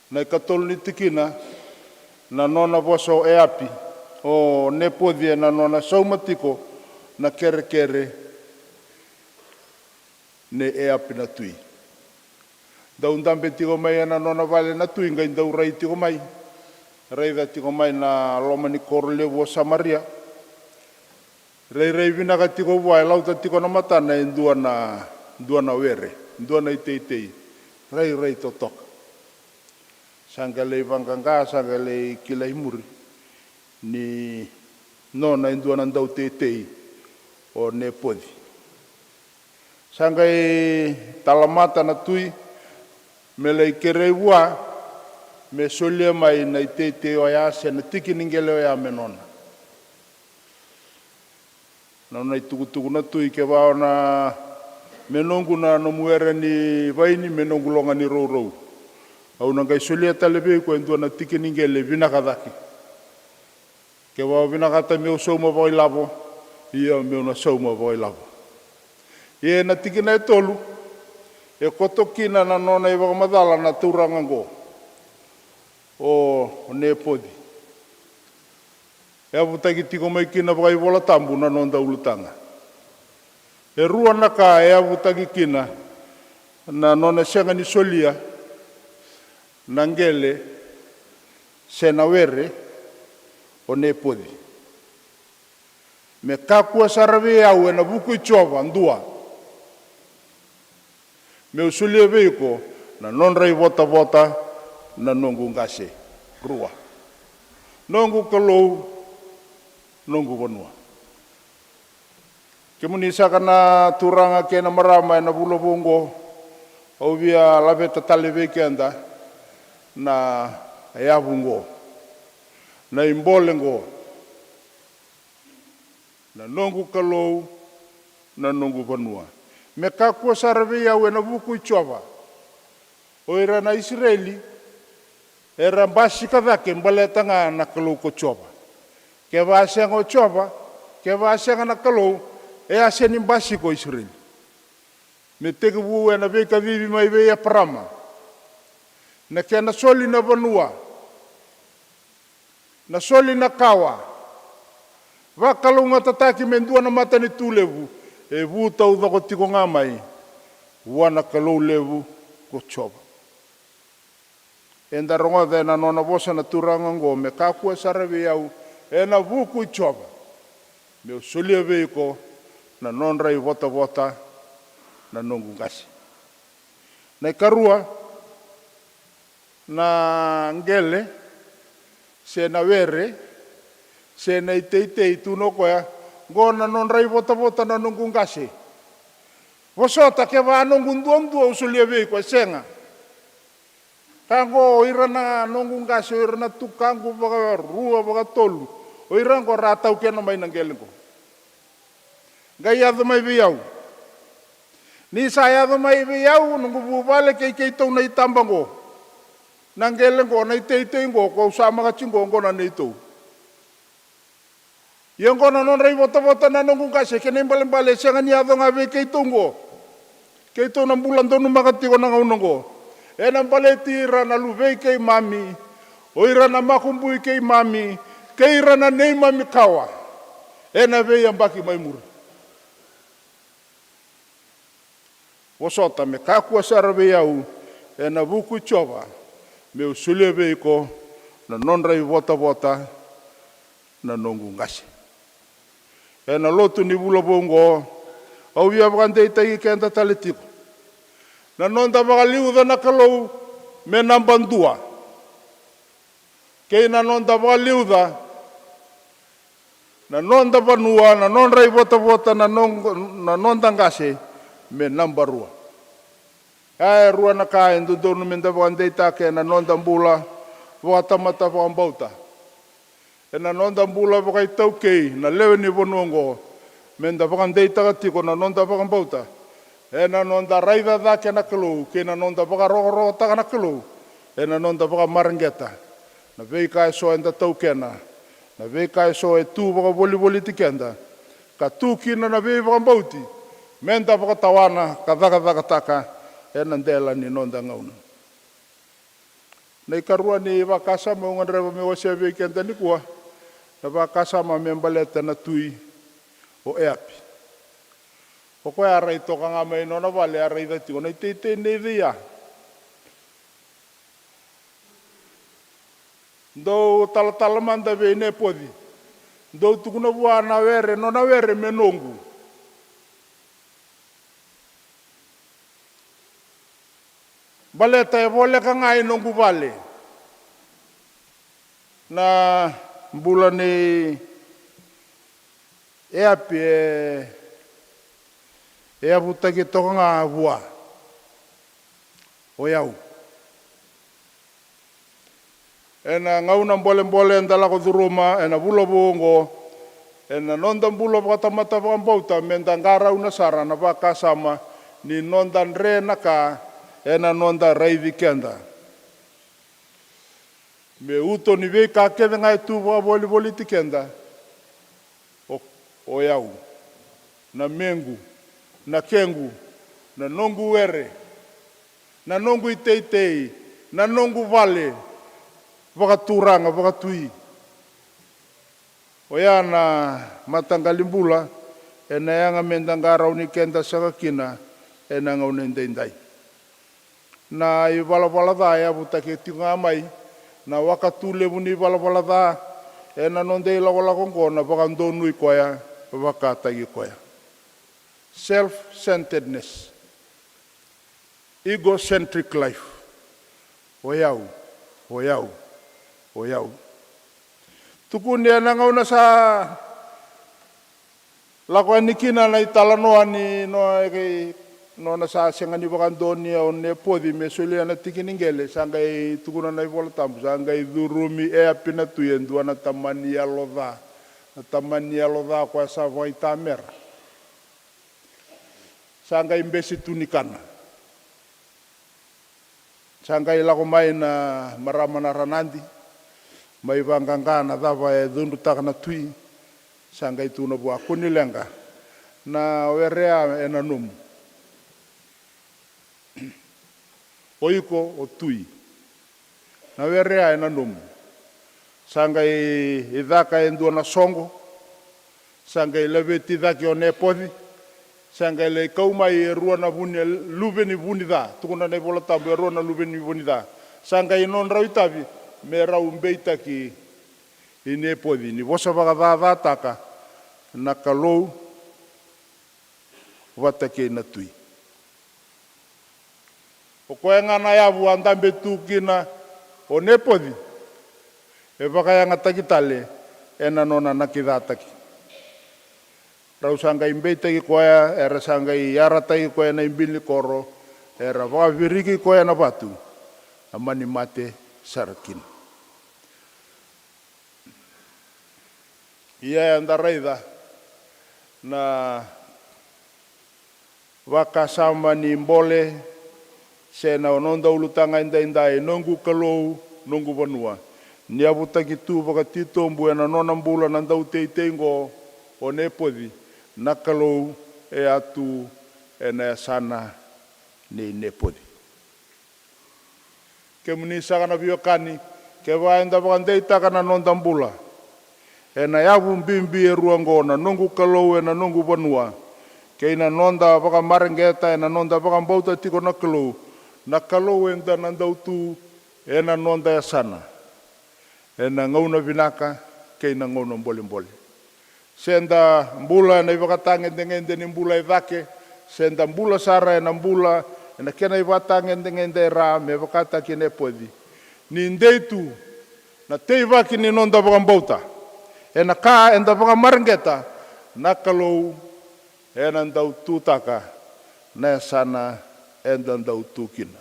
Na ikatolu ni tikina, na nona vosa o Eapi, o Nepoci, ena nona sauma tiko na kerekere nei Eapi na tui. Dau dabe tiko mai ena nona vale na tui, qai dau rai tiko mai. Raica tiko mai na loma ni koro levu o Samaria. Rairai vinaka tiko vua, e lauta tiko na matana e dua na, dua na were, dua na iteitei. Rairai totoka. Sa qai lai vaqaqa, sa qai lai kilai muri ni nona e dua na dauteitei o Nepoci. Sa qai talamata na tui me lai kerei vua me solia mai na iteitei oya se na tiki ni qele oya me nona. Na nona itukutuku na tui, kevaka o na, me noqu na nomu were ni vaini, me noqu loga ni rourou, au na qai solia tale vei iko e dua na tiki ni qele vinaka cake. Kevaka o vinakata meu sauma vakailavo, ia meu na sauma vakailavo. Ia ena tikina e tolu, e koto kina na nona ivakamacala na turaga oqo, o Nepoci. E yavutaki tiko mai kina vakaivolatabu na noda ulutaga. E rua na ka e yavutaki kina na nona sega ni solia na qele se na were o Nepoci. Me kakua sara vei au ena vuku i Jiova, dua, meu solia vei iko na nodra ivotavota na noqu qase, rua, noqu Kalou, noqu vanua. Kemuni saka na turaga kei na marama ena vula vou oqo, au via laveta tale vei keda na yavu oqo, na ibole oqo, na noqu Kalou, na noqu vanua. Me kakua sara vei au ena vuku i Jiova. O ira na Isireli era basika cake baleta ga na Kalou ko Jiova. Kevaka sega o Jiova, kevaka sega na Kalou, e a sega ni basika o Isireli. Me tekivu ena veikacivi mai vei Eparama, na kena soli na vanua, na soli na kawa, vakalougatataki me dua na matanitu levu, e vu taucoko tiko ga mai vua na Kalou levu ko Jiova. Eda rogoca ena nona vosa na turaga oqo, me kakua sara vei au ena vuku i Jiova, meu solia vei iko na nodra ivotavota na noqu qase. Na ikarua, na qele se na were se na iteitei, tukuna o koya, oqo na nodra ivotavota na noqu qase. Vosota, kevaka noqu duadua au solia vei iko, e sega. Ka oqo, o ira na noqu qase, o ira na tukaqu vakarua, vakatolu, o ira oqo ra taukena mai na qele oqo. Qai yaco mai vei au. Ni sa yaco mai vei au, noqu vuvale kei keitou na itaba oqo, na qele oqo, na iteitei oqo, ko sa makati oqo, oqo na neitou. Ia oqo na nodra ivotavota na noqu qase, kena ibalebale e sega ni yaco ga vei keitou oqo. Keitou na bula donumaka tiko na gauna oqo. Ena baleti ira na luvei keimami, o ira na makubui keimami, kei ira na neimami kawa, ena veiyabaki mai muri. Vosota, me kakua sara vei au ena vuku i Jiova, meu solia vei iko na nodra ivotavota na noqu qase. Ena lotu ni vula vou oqo, au via vakadeitaki keda tale tiko. Na noda vakaliuca na Kalou me naba dua, kei na noda vakaliuca Na noda vanua, na nodra ivotavota, na, no, na noda qase me naba rua. Ia e rua na ka e dodonu meda vakadeitaka ena noda bula vakatamata vakabauta. Ena noda bula vakaitaukei na lewe ni vanua oqo, meda vakadeitaka tiko na noda vakabauta. Ena noda raica cake na Kalou kei na noda vakarokorokotaka na Kalou. Ena noda vakamareqeta na veika eso eda taukena, na veika eso e tu vakavolivoliti keda, ka tu kina na veivakabauti meda vakatawana ka cakacakataka ena dela ni noda gauna. Na ikarua ni vakasama au gadreva meu wasea vei keda nikua, na vakasama me baleta na tui o Eapi. O koya a rai toka ga mai nona vale, a raica tiko na iteitei nei cei ya. Dou talatala mada vei Nepoci. Dou tukuna vua na were, nona were me noqu. Baleta e voleka ga i noqu vale. Na bula nei Eapi e, e yavutaki toka ga vua. O yau. Ena gauna bolebole eda lako curuma ena vula vou oqo, ena noda bula vakatamata vakabauta, meda qarauna sara na vakasama ni noda dre na ka ena noda raici keda. Me uto ni veika kece ga e tu vakavolivoliti keda. O, o yau, na mequ, na kequ, na noqu were, na noqu iteitei, na noqu vale, vakaturaga, vakatui. Oya na mataqali bula ena yaga meda qarauni keda saka kina ena gauna edaidai. Na ivalavala ca e yavutaki tiko ga mai, na wakatu levu ni valavala ca ena noda ilakolako oqo na vakadonui koya, vakataki koya. Self-centeredness, egocentric life. O yau, o yau, o yau. Tukuni ena gauna sa lako yani kina na italanoa ni no, e, nona sa sega ni vakadonuya o Nepoci me solia na tiki ni qele, sa qai tukuna na iVola Tabu, sa qai curumi Eapi na tui e dua na tamani yalo ca. Na tamani yalo ca koya sa vakaitamera. Sa qai bese tu ni kana. Sa qai lako mai na marama na ranadi, mai vaqaqa na cava e cudrutaka na tui. Sa qai tukuna vua, kua ni leqa, na were ya ena nomu. O iko o tui. Na were ya ena nomu. Sa qai caka e dua na soqo. Sa qai laveti cake o Nepoci. Sa qai lai kau mai e rua na vuni, luve ni vuni ca. Tukuna na iVola Tabu e rua na luve ni vuni ca. Sa qai nodrau itavi me rau beitaki i Nepoci ni vosa vakacacataka na Kalou vata kei na tui. O koya ga na yavu a dabe tu kina o Nepoci e vakayagataki tale ena nona nakicataki. Rau sa qai beitaki koya, era sa qai yarataki koya na ibinikoro, era vakaviriki koya na vatu, a mani mate sara kina. Ia eda raica na vakasama ni bole se na noda ulutaga edaidai, noqu Kalou, noqu vanua. Ni yavutaki tu vakatitobu ena nona bula na dauteitei oqo o Nepoci, na Kalou e a tu ena yasana nei Nepoci. Kemuni saka na veiwekani, kevaka eda vakadeitaka na noda bula ena yavu bibi e rua oqo, na noqu Kalou ena noqu vanua, kei na noda vakamareqeta ena noda vakabauta tiko na Kalou, na Kalou eda na dau tu ena noda yasana ena gauna vinaka kei na gauna bolebole. Se da bula ena ivakatagedegede ni bula e cake, se da bula sara ena bula ena kena ivakatagedegede e ra me vakataki Nepoci. Ni dei tu na teivaki ni noda vakabauta Ena ka eda vakamareqeta, na Kalou ena dau tutaka na yasana eda dau tu kina.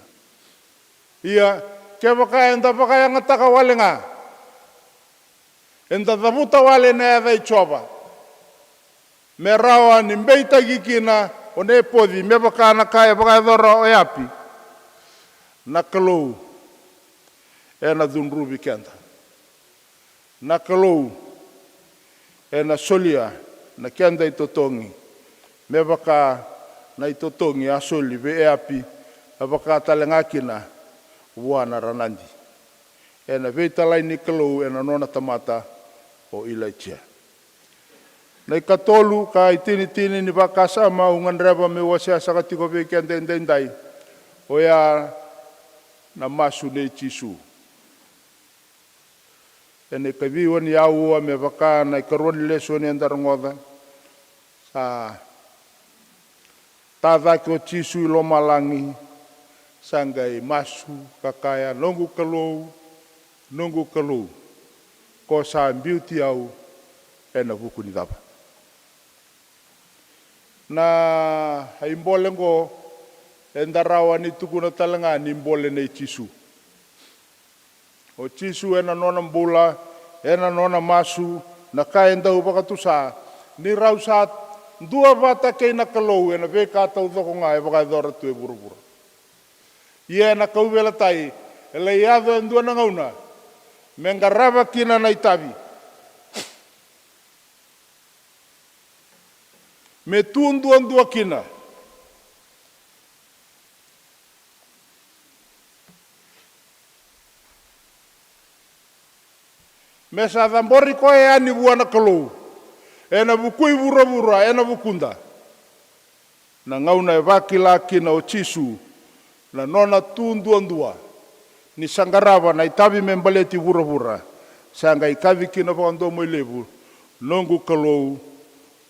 Ia, kevaka eda vakayagataka wale ga, eda cavuta wale na yaca i Jiova, me rawa ni beitaki kina o Nepoci, me vaka na ka e vakayacora o Eapi, na Kalou ena cudruvi keda. Na Kalou ena solia na keda itotogi, me vaka na itotogi a soli vei Eapi, a vaka tale ga kina vua na ranadi. Ena veitalai ni Kalou ena nona tamata o Ilaija. Na ikatolu ka itinitini ni vakasama au gadreva meu wasea saka tiko vei keda edaidai, oya na masu nei Jisu. Ena ikaciwa ni aua, me vaka na ikarua ni lesoni eda rogoca, sa ta cake o Jisu i lomalagi, sa qai masu ka kaya, "Noqu Kalou, noqu Kalou, ko sa biuti au ena vuku ni cava?" Na ibole oqo eda rawa ni tukuna tale ga ni bole nei Jisu. O Jisu ena nona bula, ena nona masu, na ka e dau vakatusa ni rau sa duavata kei na Kalou ena veika taucoko ga e vakayacora tu e vuravura. Ia ena kauveilatai, e lai yaco e dua na gauna me qarava kina na itavi, me tu duadua kina, me sa cabori koya yani vua na Kalou ena vuku i vuravura, ena vukuda. Na gauna e vakila kina o Jisu na nona tu duadua, ni sa qarava na itavi me baleti vuravura, sa qai kaci kina vakadomoilevu, "Noqu Kalou,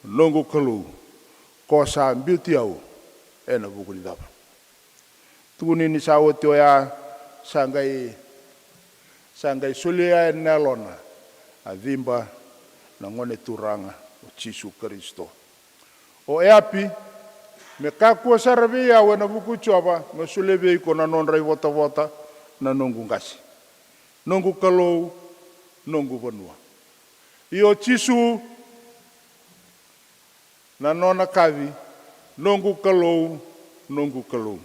noqu Kalou, ko sa biuti au ena vuku ni cava?" Tukuni ni sa oti oya, sa qai, sa qai solia yani na yalona a ciba na Gone Turaga o Jisu Karisito. O Eapi, me kakua sara vei au ena vuku i Jiova, me solia vei iko na nodra ivotavota na noqu qase. Noqu Kalou, noqu vanua. Ia o Jisu, na nona kaci, "Noqu Kalou, noqu Kalou."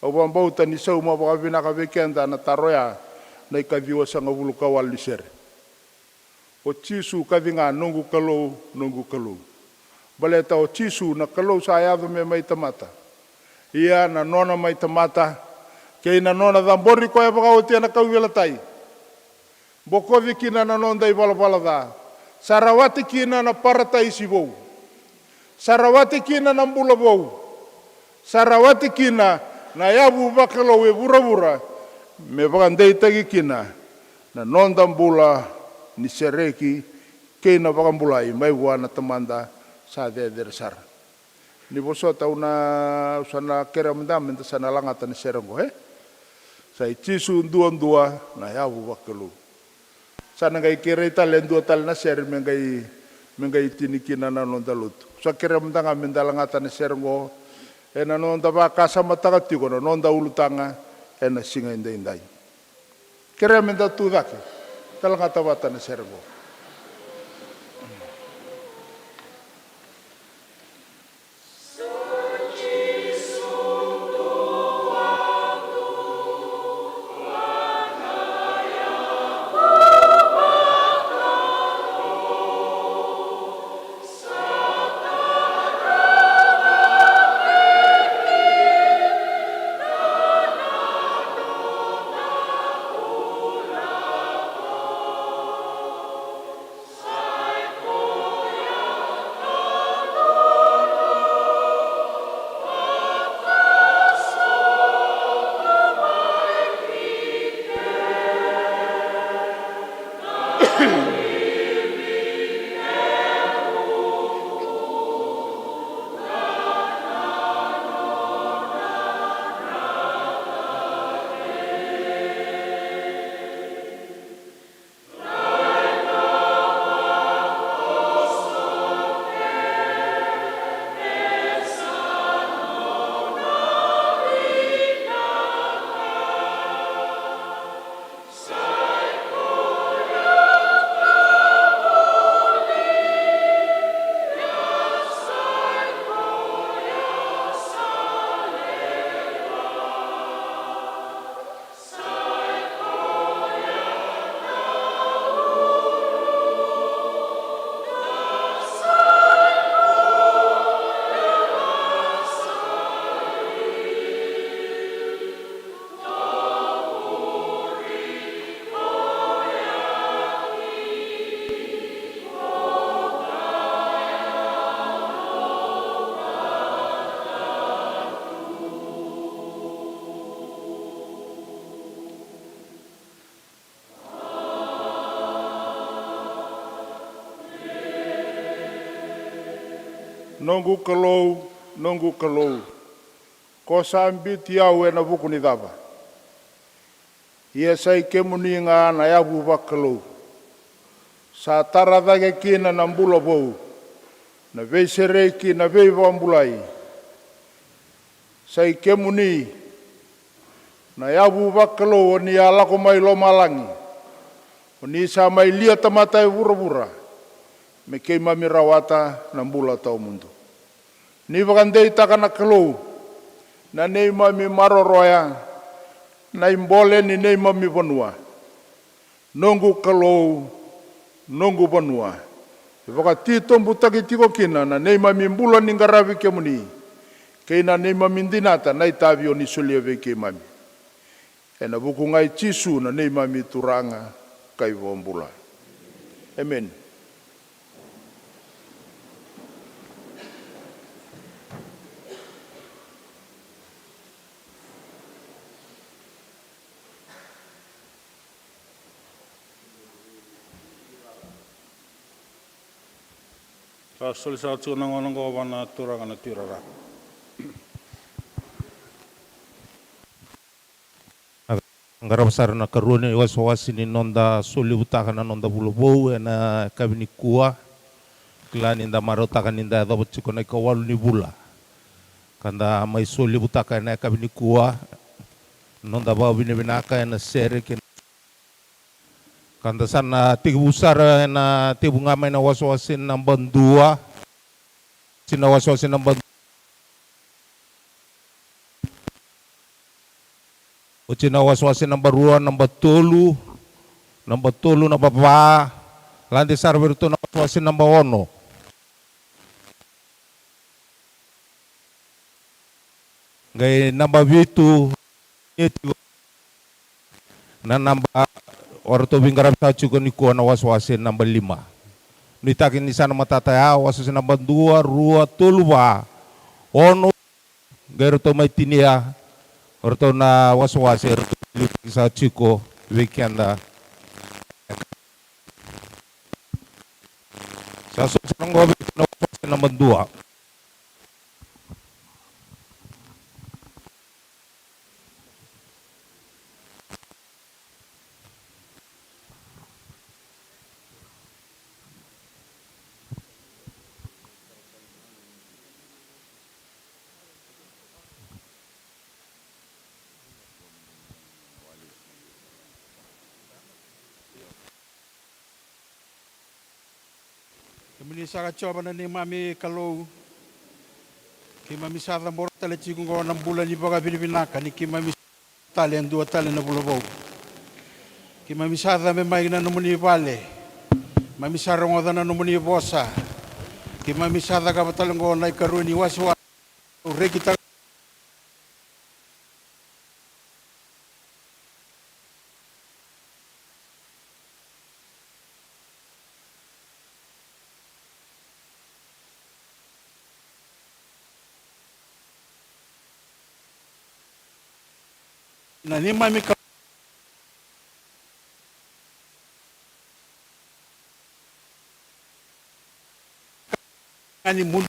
Au vakabauta ni sauma vakavinaka vei keda na taro ya, na ikaciwasagavulu ka walu ni sere. O Jisu kaci ga, "Noqu Kalou, noqu Kalou." Baleta o Jisu na Kalou sa yaco me mai tamata. Ia na nona mai tamata kei na nona cabori koya vakaoti ena kauveilatai, bokoci kina na noda ivalavala ca, sa rawati kina na parataisi vou, sa rawati kina na bula vou, sa rawati kina na yavu vakalou e vuravura, me vakadeitaki kina na noda bula ni sereki kei na vakabulai mai vua na Tamada sa cecere sara. Ni vosota, au na, au sa na kerea mada meda sa na lagata na sere oqo, e? Sa i Jisu duadua na yavu vakalou. Sa na qai kerei tale e dua tale na sere me qai, me qai tini kina na noda lotu. Sa kerea mada ga meda lagata na sere oqo ena noda vakasamataka tiko na noda ulutaga ena siga edaidai. Kerea meda tu cake, da lagata vata na sere oqo. Noqu Kalou, noqu Kalou, ko sa biuti au ena vuku ni cava? Ia sa i kemuni ga na yavu vakalou, sa tara cake kina na bula vou, na veisereki, na veivakabulai. Sa i kemuni na yavu vakalou, o ni a lako mai lomalagi, o ni sa mai lia tamata e vuravura, me keimami rawata na bula tawamudu. Ni vakadeitaka na Kalou na neimami maroroya, na ibole ni neimami vanua. Noqu Kalou, noqu vanua, e vakatitobutaki tiko kina na neimami bula ni qaravi kemuni, kei na neimami dinata na itavi o ni solia vei keimami. Ena vuku ga i Jisu na neimami Turaga ka iVakabula. Emeni. Sa soli saka tiko na gauna oqo vua na turaga na tuirara. Qarava sara na karua ni wasewase ni noda solevutaka na noda vula vou ena yakavi nikua. Kila ni da marautaka ni da yacova tiko na ikawalu ni vula, ka da mai solevutaka ena yakavi nikua. Noda vakavinavinaka ena sere kei na Ka da sa na tekivu sara ena tekivu ga mai na wasewase naba dua. Oti na wasewase naba dua. Oti na wasewase naba rua, naba tolu, naba tolu, naba va. Lade sara vei iratou na wasewase naba ono. Qai naba vitu, na naba o ratou veiqaravi saka tiko nikua na wasewase naba lima. Nuitaki ni sa na matata ya, wasewase naba dua, rua, tolu, va, ono. Qai ratou mai tinia o ratou na wasewase, ratou liutaki saka tiko vei keda. Sa soli sara oqo vei na wasewase naba dua. Kemuni saka Jiova na neimami Kalou, keimami sa cabora tale tiko oqo na bula ni vakavinavinaka ni keimami tale e dua tale na vula vou. Keimami sa cabe mai na nomuni vale, keimami sa rogoca na nomuni vosa, keimami sa cakava tale oqo na ikarua ni wasewase. Rekitaka na neimami ka Ani mun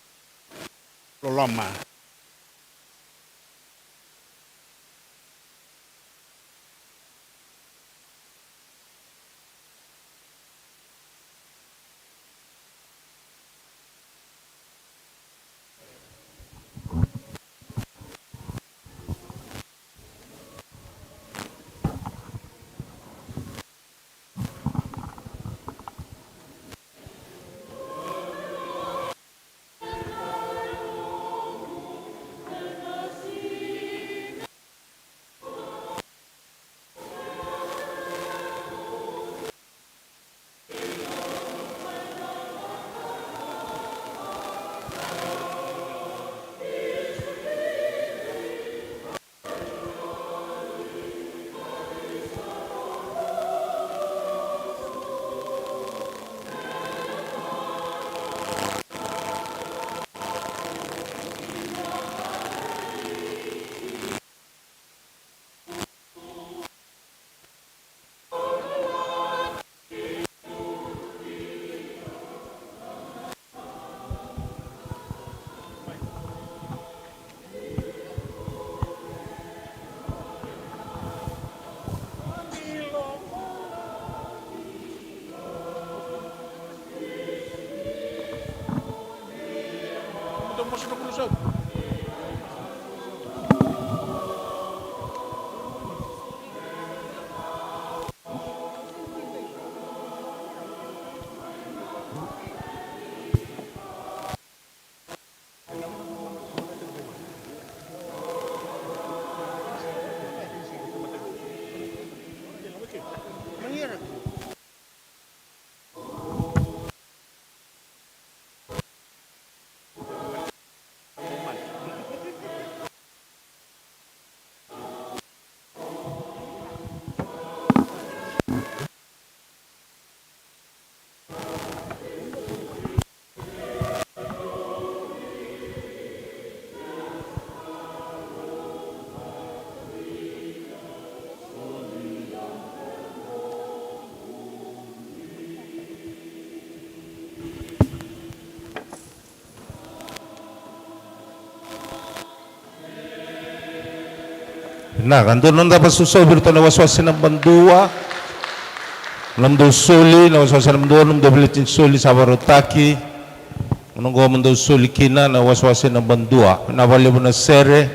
loloma. Vinaka, dua na noda vakasausau vei iratou na wasewase naba dua. Nomudou soli, na wasewase naba dua, nomudou veleti ni soli sa vakarautaki. Mo na qo mo dou soli kina na wasewase naba dua. Vinaka vakalevu na sere,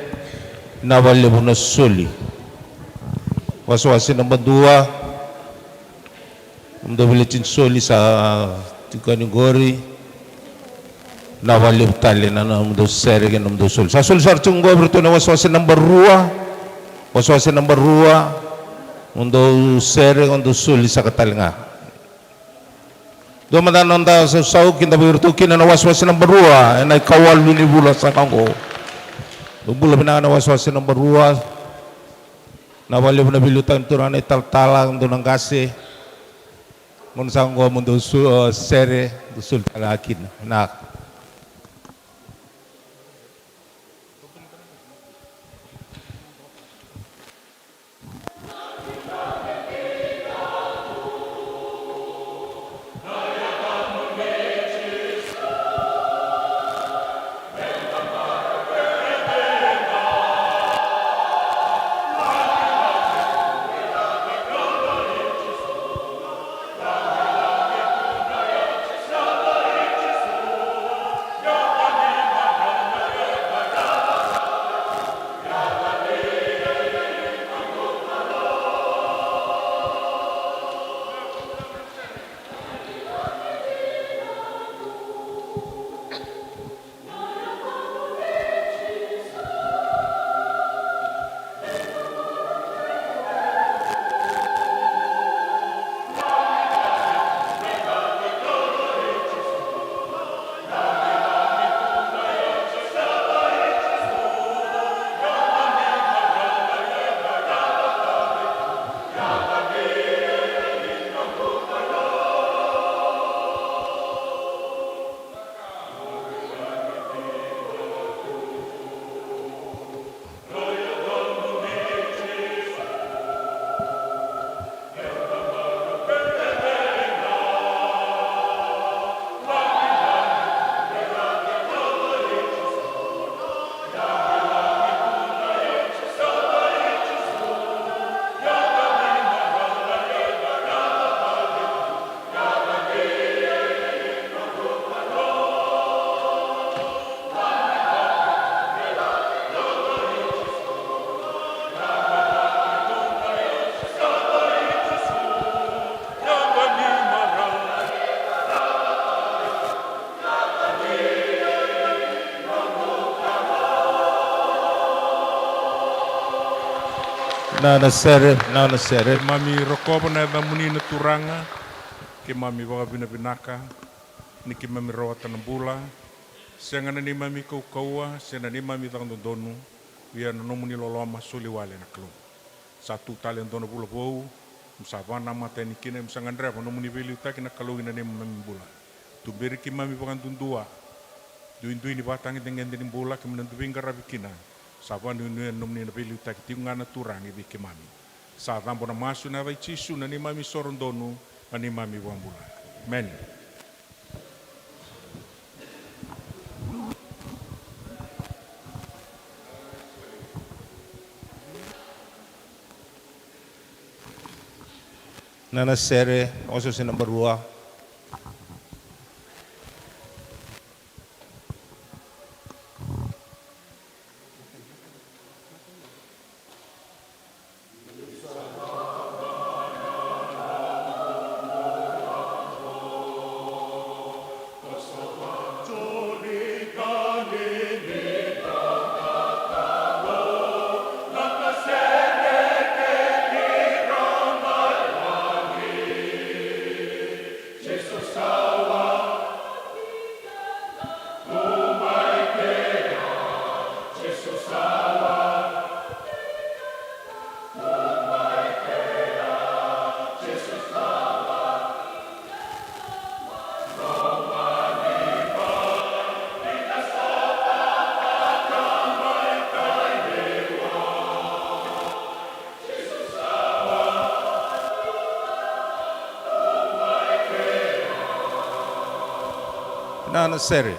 vinaka vakalevu na soli. Wasewase naba dua. Nomudou veleti ni soli sa tiko yani qori. Vinaka vakalevu tale na nomudou sere kei na nomudou soli. Sa soli sara tiko qo vei iratou na wasewase naba rua. Wasewase naba rua. Mo dou sere, mo dou soli saka tale ga. Dua mada na noda sausau, kidavaki iratou kina na wasewase naba rua ena ikawalu ni vula sa ka oqo. Dou bula vinaka na wasewase naba rua. Vinaka vakalevu na veiliutaki ni turaga na italatala, dou na qase. Mo na sa oqo mo dou su-, sere, dou soli tale ga kina. Vinaka. Na, na sere, na, na sere. Keimami rokova na yacamuni na Turaga, keimami vakavinavinaka ni keimami rawata na bula, sega na neimami kaukauwa se na neimami caka dodonu, ia na nomuni loloma soli wale na Kalou. Sa tu tale e dua na vula vou, mo sa vakanamata yani kina, mo sa gadreva nomuni veiliutaki na Kalou ina neimami bula. Tuberi keimami vakadudua, duidui ni vakatagedegede ni bula keimami na dui veiqaravi kina. Sa vakanuinui ena nomuni na veiliutaki tiko ga na Turaga vei keimami. Sa cabo na masu ena yaca i Jisu na neimami soro donu, na neimami vakabula. Emeni. Na, na sere, wasewase naba rua. Na, na sere.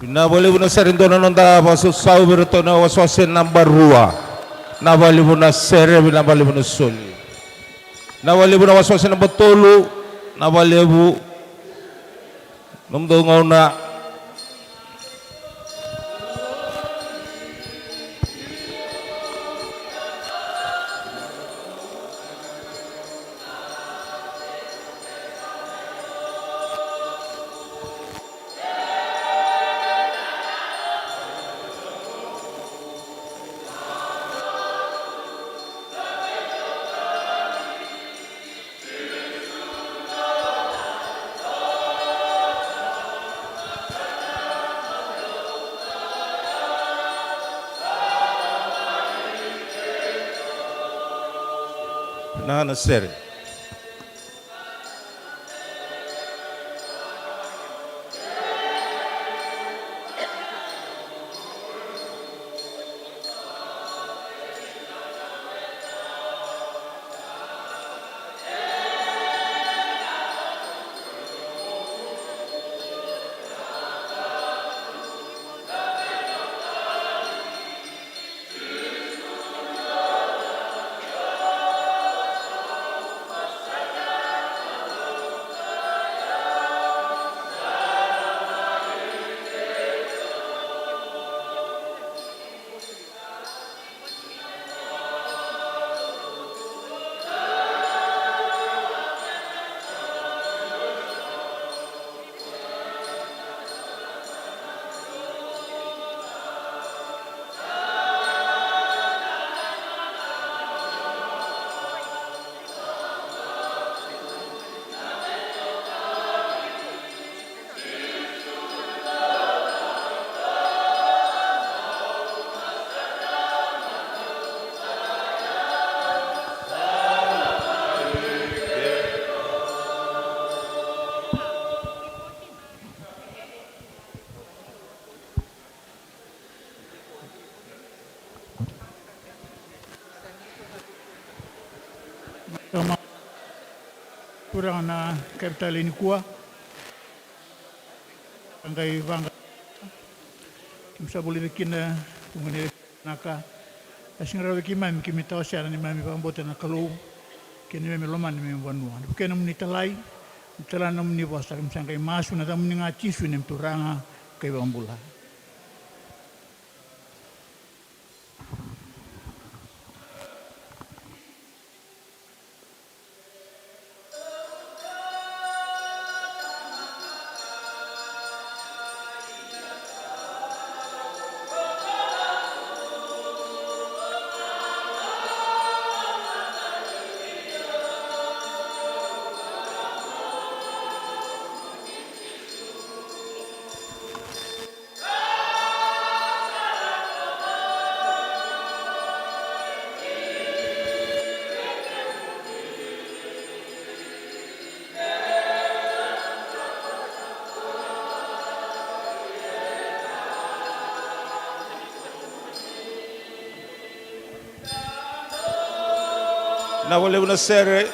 Vinaka vakalevu na sere, dua na noda vakasausau vei iratou na wasewase naba rua. Vinaka vakalevu na sere, vinaka vakalevu na soli. Vinaka vakalevu na wasewase naba tolu. Vinaka vakalevu. Nomudou gauna. Na, na sere. Turaga na capital nikua. Qai vaqa. Keimami sa vulica kina, vuqa ni naka. A sega ni rawa vei keimami, keimami tawasea na neimami vakabauta na Kalou kei na neimami lomana na neimami vanua. Na vukea na nomuni talai, na talai na nomuni vosa, keimami sa qai masu ena yacamuni ga Jisu, neimami Turaga ka iVakabula. Vinaka vakalevu na sere.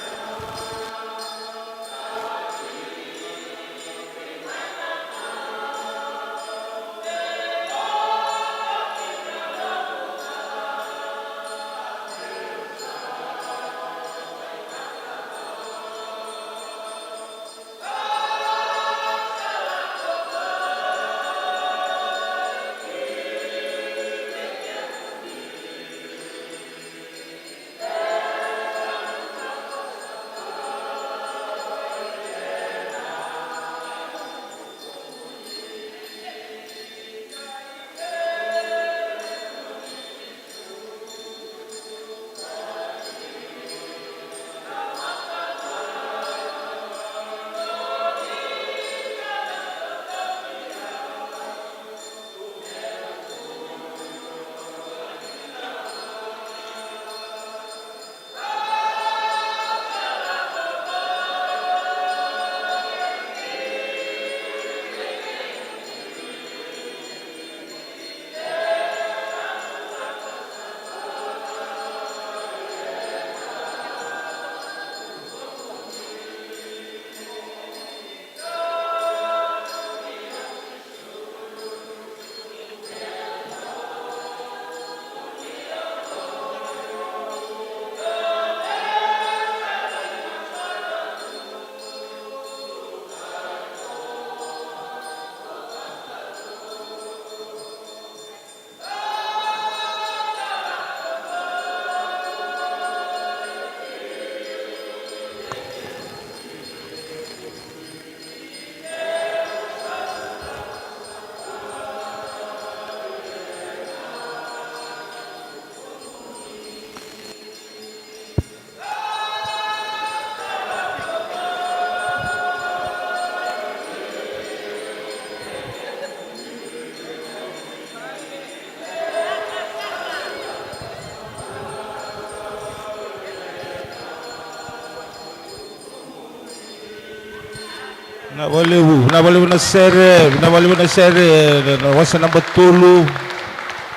Vinaka vakalevu, vinaka vakalevu na sere, vinaka vakalevu na sere, na wase naba tolu.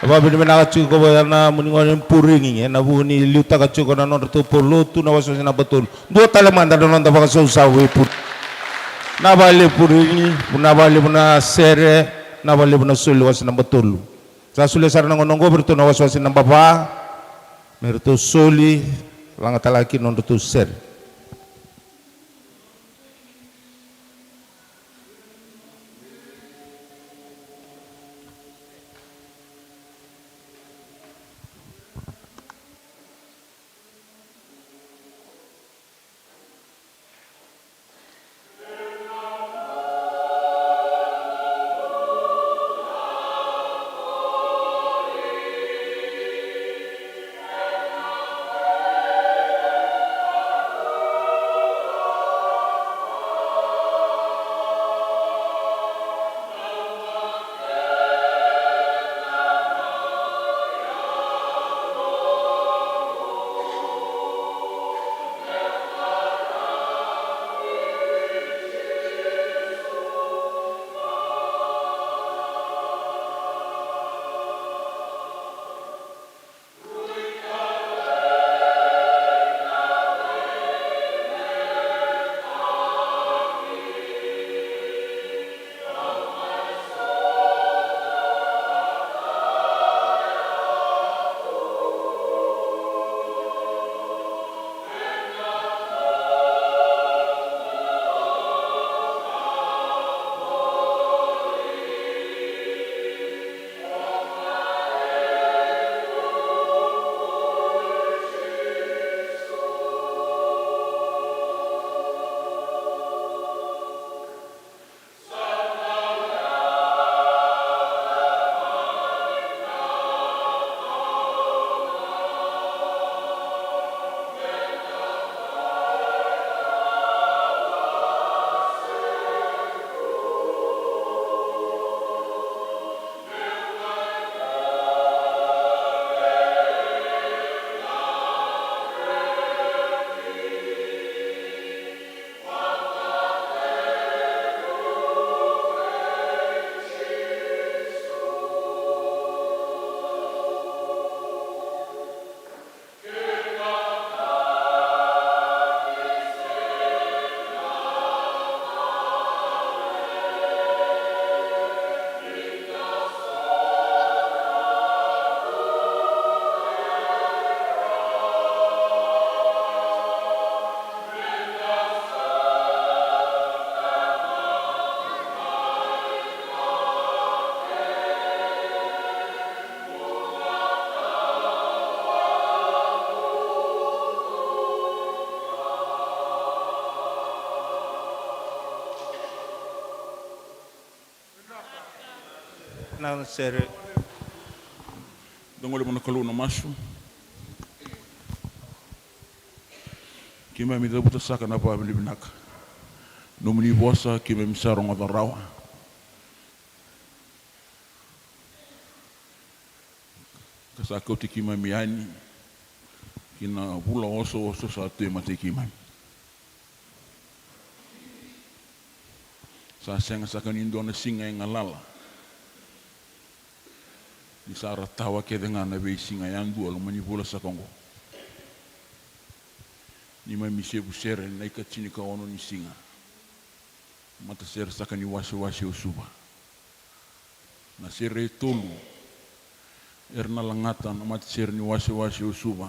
Vakavinavinaka tiko vei na muni gone ni Purigi ena vuku ni liutaka tiko na nodratou polotu na wasewase naba tolu. Dua tale mada na noda vakasausau vei Purigi. Vinaka vakalevu Purigi, vinaka vakalevu na sere, vinaka vakalevu na soli wase naba tolu. Sa solia sara na gauna oqo vei iratou na wasewase naba va, me ratou soli, laga tale ga kina nodratou sere. Na sere. Da gole vua na Kalou na masu. Keimami cavuta saka na vakavinavinaka. Nomuni vosa keimami sa rogoca rawa. Ka sa kauti keimami yani ki na vula osooso sa tu e matai keimami. Sa sega saka ni dua na siga e galala ni sa ra tawa kece ga na veisiga yadua loma ni vula saka oqo. Neimami isevu sere na ikatini ka ono ni siga. Matasere saka ni wasewase o Suva. Na sere e tolu era na lagata na matasere ni wasewase o Suva.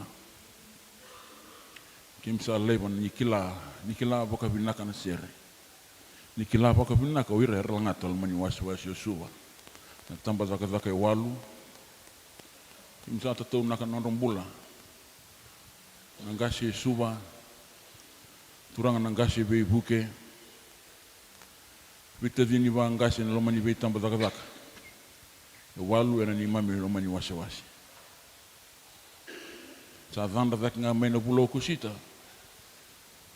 Keimami sa laiva ni kila, ni kila vakavinaka na sere. Ni kila vakavinaka o ira era lagata loma ni wasewase o Suva. Na tabacakacaka e walu. Keimami sa tataunaka na nodra bula. Na qase e Suva, turaga na qase e Veivuke, veitacini vaqase ena loma ni veitabacakacaka e walu ena neimami loma ni wasewase. Sa cadra cake ga mai na vula o Okosita.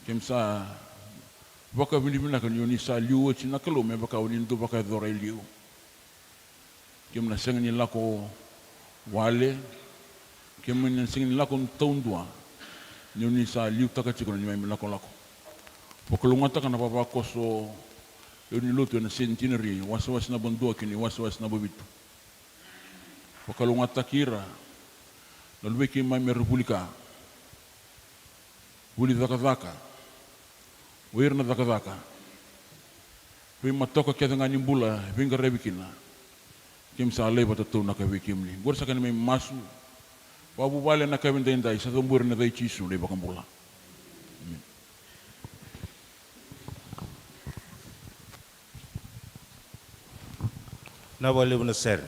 Keimami sa vakavinavinaka ni oni sa liu oti na Kalou me vaka oni dau vakayacora e liu. Keimami na sega ni lako wale, keimami na sega ni lako taudua, ni oni sa liutaka tiko na neimami lakolako. Vakalougatataka na vavakoso Lewe ni lotu ena centenary, wasewase naba dua kei na wasewase naba vitu. Vakalougatataki ira na luvei keimami era vuli ka, vuli cakacaka, o ira na cakacaka, veimatoka kece ga ni bula e veiqaravi kina. Keimami sa lai vakatataunaka vei kemuni. Qori saka ni mai masu vakavuvale ena yakavi edaidai, sa cabori ena yaca i Jisu na iVakabula. Amen. Na vakalevu na sere.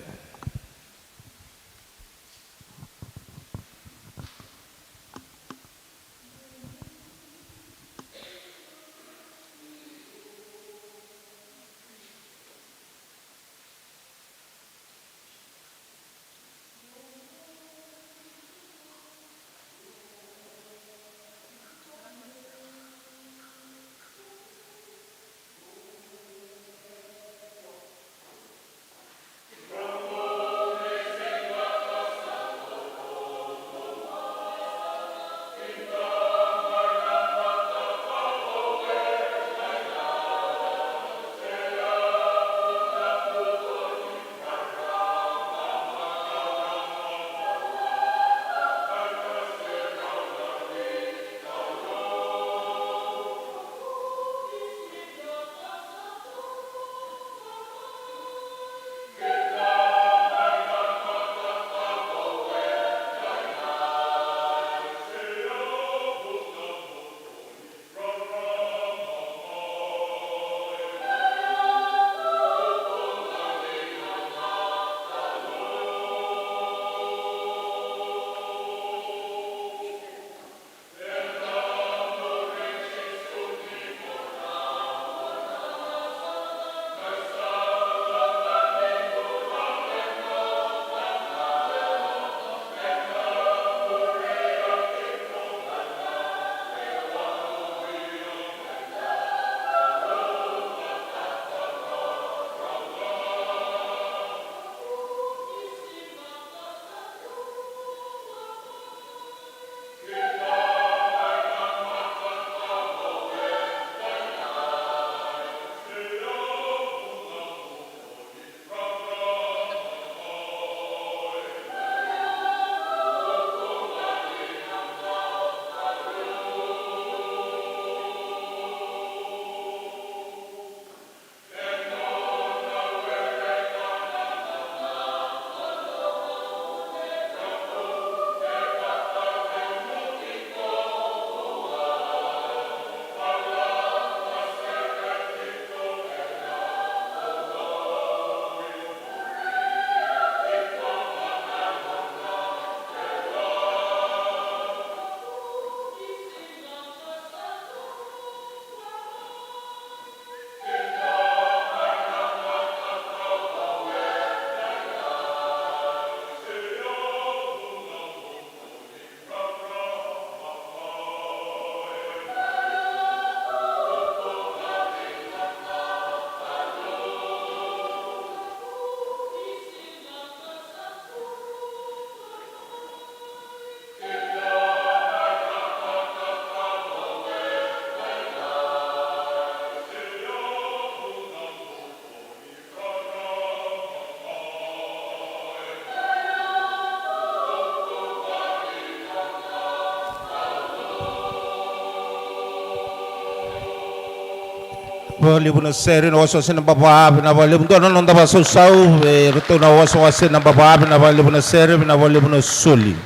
Vakalevu na sere na wasewase naba va, vinaka vakalevu. Dua na noda vakasausau vei iratou na wasewase naba va, vinaka vakalevu na sere, vinaka vakalevu na soli.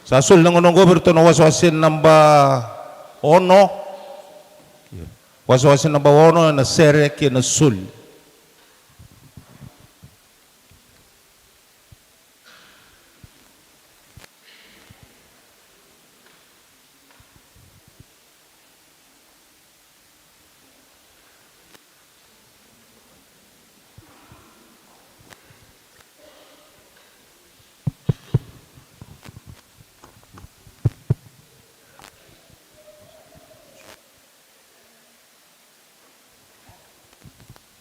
Sa soli na gauna oqo vei iratou na wasewase naba ono. Wasewase naba ono ena sere kei na soli.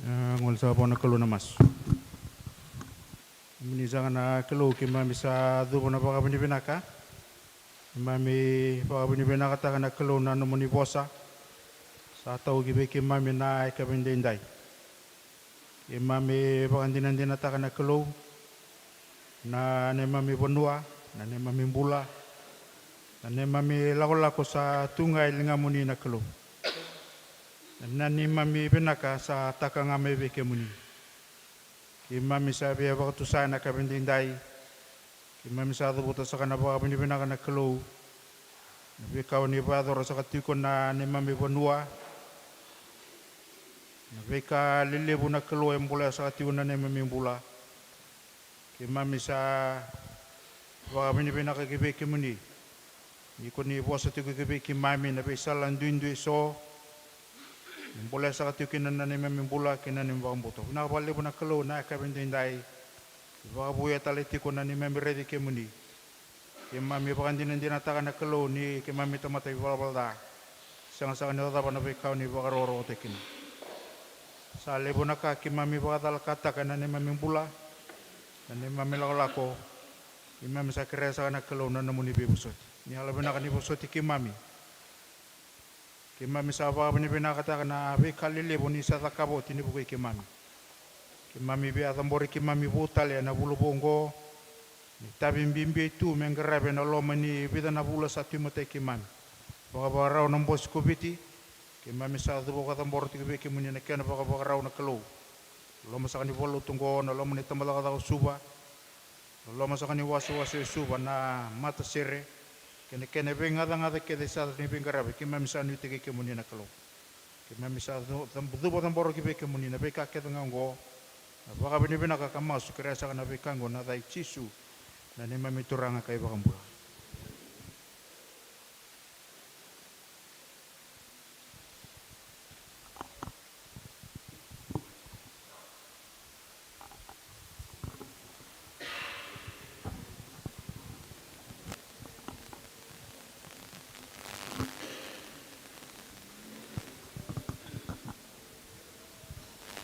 A, gole saka vua na Kalou na masu. Kemuni saka na Kalou keimami sa cuva na vakavinavinaka. Keimami vakavinavinakataka na Kalou na nomuni vosa sa tauki vei keimami na yakavi edaidai. Keimami vakadinadinataka na Kalou, na neimami vanua, na neimami bula, na neimami lakolako sa tu ga e ligamuni na Kalou. Na neimami vinaka sa taka ga mai vei kemuni. Keimami sa via vakatusa ena yakavi edaidai. Keimami sa cavuta saka na vakavinavinaka na Kalou. Na veika o ni vakayacora saka tiko na neimami vanua. Na veika lelevu na Kalou e bolea saka tiko na neimami bula. Keimami sa vakavinavinaka ki vei kemuni. Ni ko ni vosa tiko ki vei keimami na veisala duidui eso. Ni bolea saka tiko kina na neimami bula kei na neimami vakabauta. Vinaka vakalevu na Kalou na yakavi edaidai. Vakavouya tale tiko na neimami raici kemuni. Keimami vakadinadinataka na Kalou ni keimami tamata ivalavala ca. Sega saka ni yacova na veika o ni vakarokorokotaki kina. Sa levu na ka keimami vakacalakataka ena neimami bula, na neimami lakolako. Keimami sa kerea saka na Kalou na nomuni veivosoti. Ni yalovinaka ni vosoti keimami. Keimami sa vakavinavinakataka na veika lelevu ni sa cakava oti ni vukei keimami. Keimami via cabori keimami vou tale ena vula vou oqo. Ni tavi bibi tu me qaravi ena loma ni vica na vula sa tu matai keimami. Vakavakarau na bose ko Viti. Keimami sa cuva vakacabora tiko vei kemuni na kena vakavakarau na Kalou. Loma saka ni valenilotu oqo, na loma ni tabacakacaka o Suva. Loma saka ni wasewase e Suva, na matasere kei na kena veigacagaca kece sa ni veiqaravi, keimami sa nuitaki kemuni na Kalou. Keimami sa cu-, cab-, cuva cabora ki vei kemuni na veika kece ga oqo. Na vakavinavinaka ka masu kerea saka na veika oqo ena yaca i Jisu, na neimami Turaga ka iVakabula.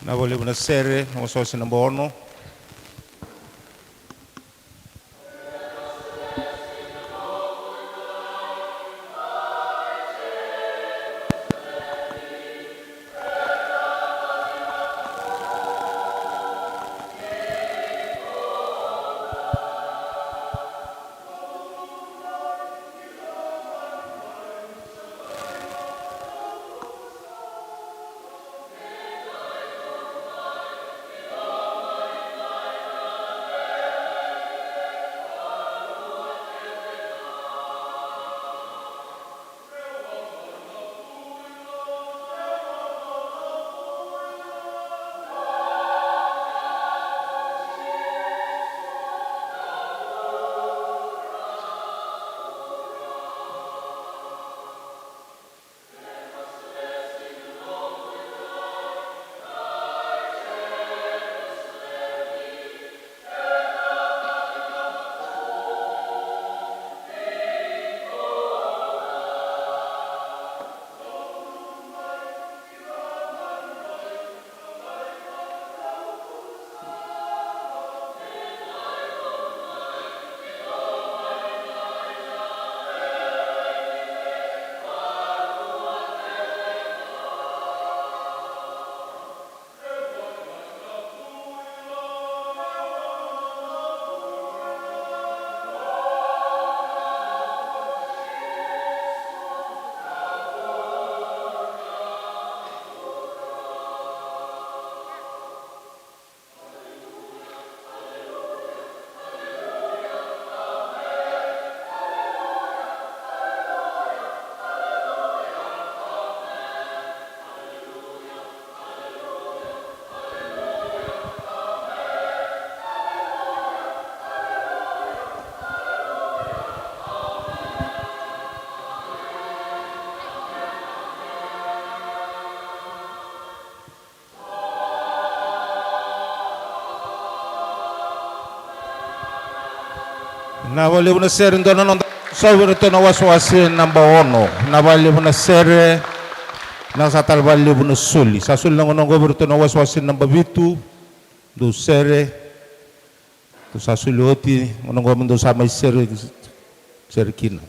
Vinaka vakalevu na sere, na wasewase naba ono. Vinaka vakalevu na sere, dua na noda sau vei iratou na wasewase naba ono. Vinaka vakalevu na sere, vinaka saka tale vakalevu na soli. Sa soli na gauna oqo vei iratou na wasewase naba vitu, dou sere. Dou sa soli oti, gauna oqo mo dou sa mai sere, sere kina.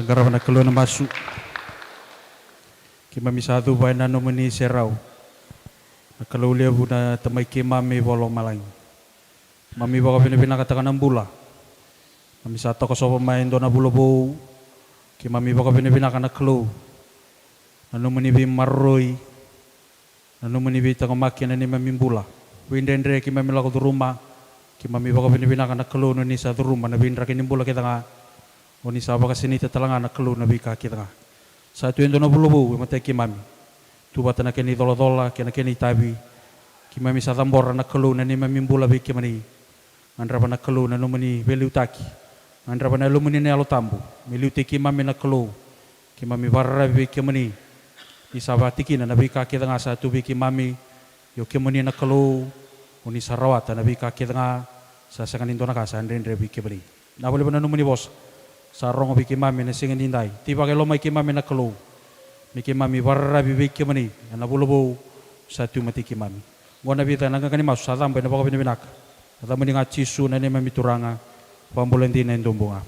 Qarava na Kalou na masu. Keimami sa cuva ena nomuni serau. Na Kalou levu na Tamai keimami vakalomalagi. Keimami vakavinavinakataka na bula. Keimami sa tokosova mai e dua na vula vou. Keimami vakavinavinaka na Kalou. Na nomuni veimaroroi. Na nomuni veitaqomaki ena neimami bula. Veidredre keimami lako curuma. Keimami vakavinavinaka na Kalou ni oni sa curuma na veidraki ni bula kece ga. Oni sa vakasinaita tale ga na Kalou na veika kece ga. Sa tu e dua na vula vou e matai keimami. Tu vata na kena icolacola kei na kena itavi. Keimami sa cabora na Kalou na neimami bula vei kemuni. Gadreva na Kalou na nomuni veiliutaki. Gadreva na Yalomuni na Yalo Tabu me liutaki keimami na Kalou. Keimami vakararavi vei kemuni. Ni sa vakatikina na veika kece ga sa tu vei keimami. Io kemuni na Kalou, oni sa rawata na veika kece ga. Sa sega ni dua na ka sa dredre vei kemuni. Vinaka vakalevu na nomuni vosa sa rogo vei keimami ena siga nidai. Teivaki e lomai keimami na Kalou. Me keimami vakararavi vei kemuni ena vula vou sa tu e matai keimami. Oqo na vica na qaqa ni masu sa cabo ena vakavinavinaka. Na yacamuni ga Jisu na neimami Turaga. Vakabula dina e dubu ga.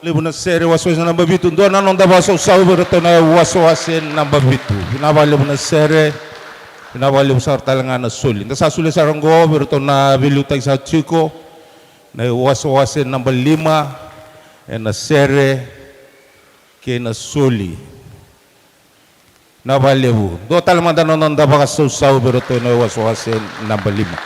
Levu na sere, wasewase naba vitu. Dua na noda vakasausau vei iratou na wasewase naba vitu. Vinaka vakalevu na sere. Vinaka vakalevu sara tale ga na soli. Da sa solia sara oqo vei iratou na veiliutaki sa tiko. Na wasewase naba lima, ena sere kei na soli. Vinaka vakalevu. Dua tale mada na noda vakasausau vei iratou na wasewase naba lima.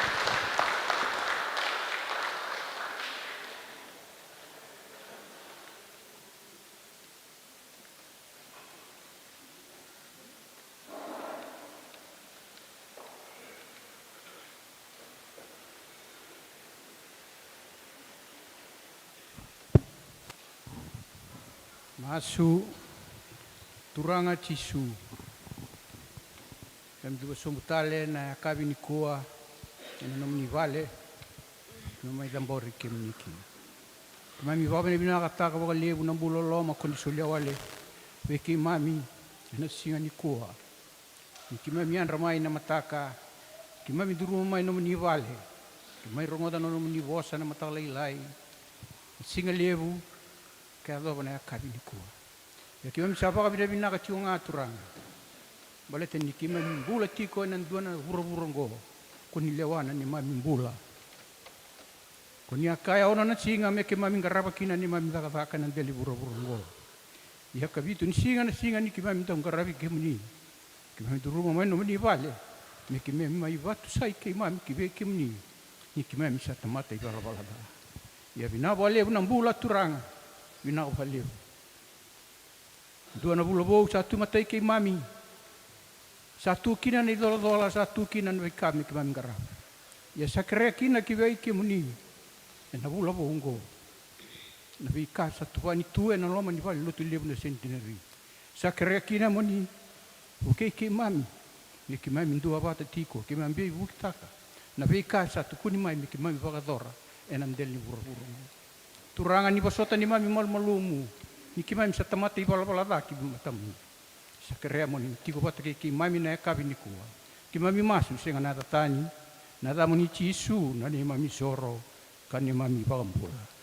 Masu. Turaga Jisu, keimami cuva sobu tale ena yakavi nikua ena nomuni vale, keimami mai cabori kemuni kina. Keimami vakavinavinakataka vakalevu na bula loloma ko ni solia wale vei keimami ena siga nikua. Ni keimami yadra mai na mataka, Keimami curuma mai nomuni vale, keimami rogoca na nomuni vosa na mataka lailai, na siga levu ka yacova na yakavi nikua. Ia keimami sa vakavinavinaka tiko ga Turaga, baleta ni keimami bula tiko ena dua na vuravura oqo ko ni lewa na neimami bula. Ko ni a kaya, "Ono na siga me keimami qarava kina na neimami cakacaka ena dela ni vuravura oqo. Ia ka vitu ni siga na siga ni keimami dau qaravi kemuni. Keimami curuma mai nomuni vale me keimami mai vatusai keimami ki vei kemuni, ni keimami sa tamata ivalavala ca." Ia vinaka vakalevu na bula Turaga, vinaka vakalevu. Dua na vula vou sa tu matai keimami, sa tu kina na icolacola, sa tu kina na veika me keimami qarava. Ia sa kerea kina ki vei kemuni ena vula vou oqo na veika sa tuvani tu ena loma ni vale ni lotu levu na Centenary. Sa kerea kina mo ni vukei keimami, ni keimami dua vata tiko, keimami veivukitaka na veika sa tukuni mai me keimami vakayacora ena dela ni vuravura oqo. Turaga, ni vosota neimami malumalumu ni keimami sa tamata ivalavala ca ki matamuni. Sa kerea mo ni tiko vata kei keimami na yakavi nikua. Keimami masu sega na yaca tani, na yacamuni Jisu na neimami soro ka neimami vakabula.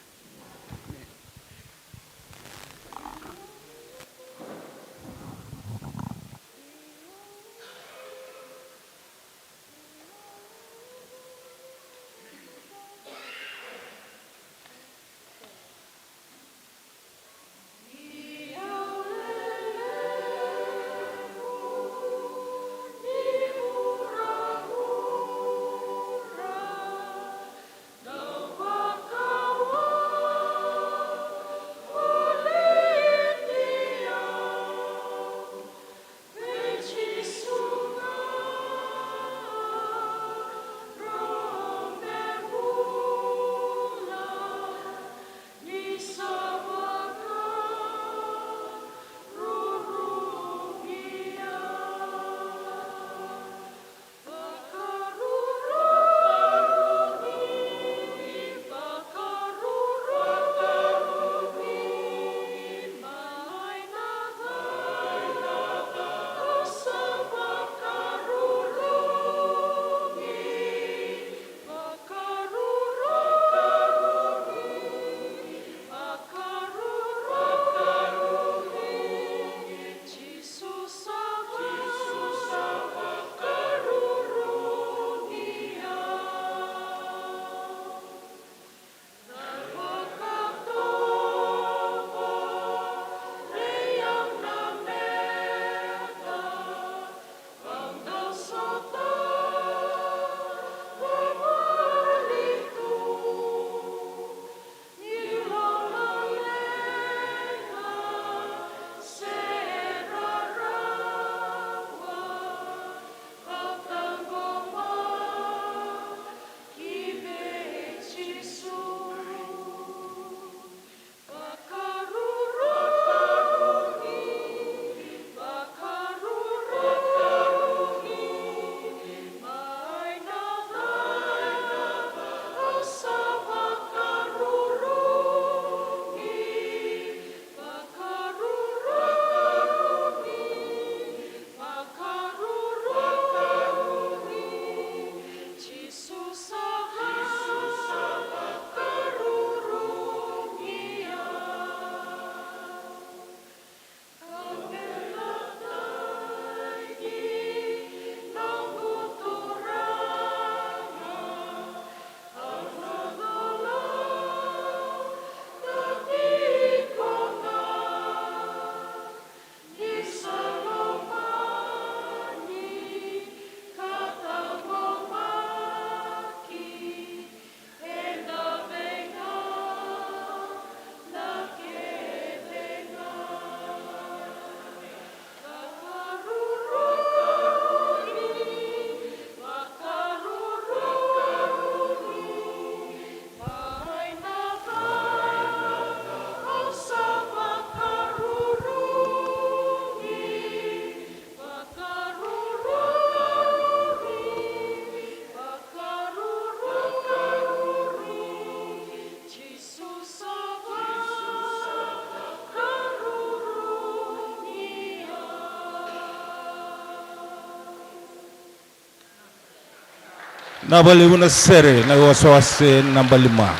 Na valevu na sere na wasewase naba lima.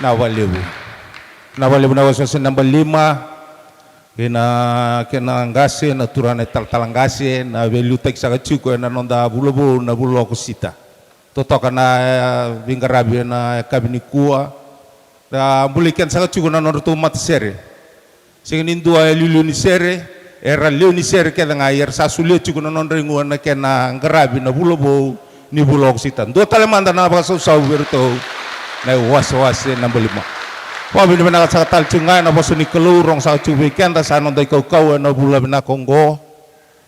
Na valevu. Na valevu na wasewase naba lima. Kei na kena qase na turaga na italatala qase na veiliutaki saka tiko ena noda vula vou na vula o Okosita. Totoka na, e, veiqaravi ena yakavi nikua. Na bulai keda saka tiko na nodratou matasere. Sega ni dua e liuliu ni sere, era lewe ni sere kece ga, ia era sa solia tiko na nodra igu ena kena qaravi na vula vou ni vula o Okosita. Dua tale mada na vakasausau vei iratou na iwasewase naba lima. Vakavinavinaka saka tale tiko ga ena vosa ni Kalou rogo saka tiko vei keda, sa noda ikaukau ena vula vinaka oqo.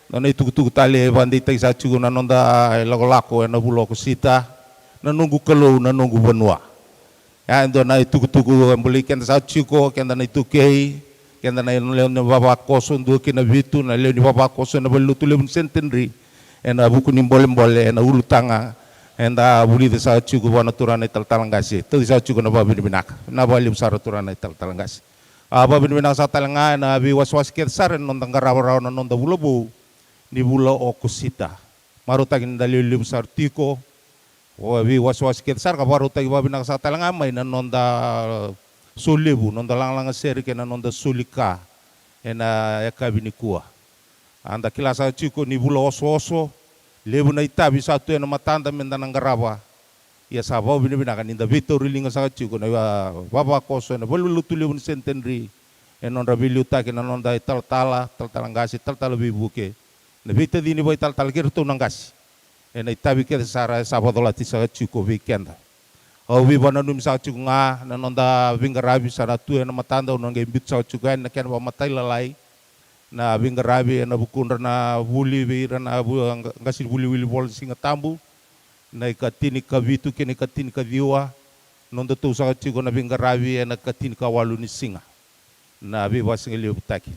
Dua na itukutuku tale e vakadeitaki saka tiko na noda ilakolako ena vula o Okosita. Na noqu Kalou, na noqu vanua. Ya e dua na itukutuku e bulai keda saka tiko, keda na iTaukei, keda na lewe ni vavakoso dua ki na vitu, na lewe ni vavakoso ena valenilotu levu ni Centenary, ena vuku ni bolebole, ena ulutaga eda vulica saka tiko vua na turaga na italatala qase. Tauci saka tiko na vakavinavinaka. Na vakalevu sara turaga na italatala qase. A vakavinavinaka saka tale ga ena veiwasewase kece sara ena noda qarava rawa na noda vula vou ni vula o Okosita. Marautaki ni da lewe levu sara tiko, o veiwasewase kece sara ka vakarautaki vakavinaka saka tale ga mai na noda solevu, noda lagalaga sere kei na noda soli ka ena yakavi nikua. A da kila saka tiko ni vula osooso, levu na itavi sa tu ena matada meda na qarava. Ia sa vakavinavinaka ni da veitauri liga saka tiko na, a, vavakoso ena valenilotu levu ni Centenary, ena nodra veiliutaki na noda italatala, talatala qase, talatala veivuke, na veitacini vakaitalatala kei iratou na qase. Ena itavi kece sara e sa vakacolati saka tiko vei keda. Au veivakananumi saka tiko ga na noda veiqaravi sa na tu ena matada, au na qai biuta saka tiko yani na kena vakamatailalai na veiqaravi ena vukudra na vuli vei ira na vu-, qase ni vuli wili vola ni Siga Tabu, na ikatini ka vitu kei na ikatini ka ciwa, nodatou saka tiko na veiqaravi ena ikatini ka walu ni siga. Na veivakasigalevu vutaki.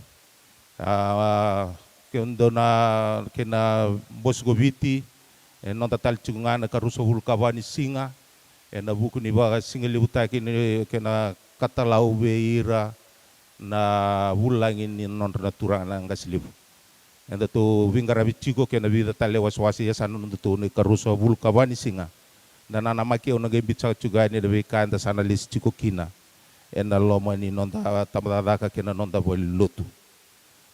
A, kei dua na, kei na Bose ko Viti, e noda tale tiko ga na ikaruasagavulu ka va ni siga, ena vuku ni vakasigalevu vutaki ni kena katalau vei ira na vulagi ni nodra na turaga na qase levu. Edatou veiqaravi tiko kei na vica tale wasewase, ia sa na nodatou na ikaruasagavulu ka va ni siga. Da nanamaki, au na qai biuta saka tiko yani na veika eda sa na lesi tiko kina ena loma ni noda tabacakacaka kei na noda valenilotu.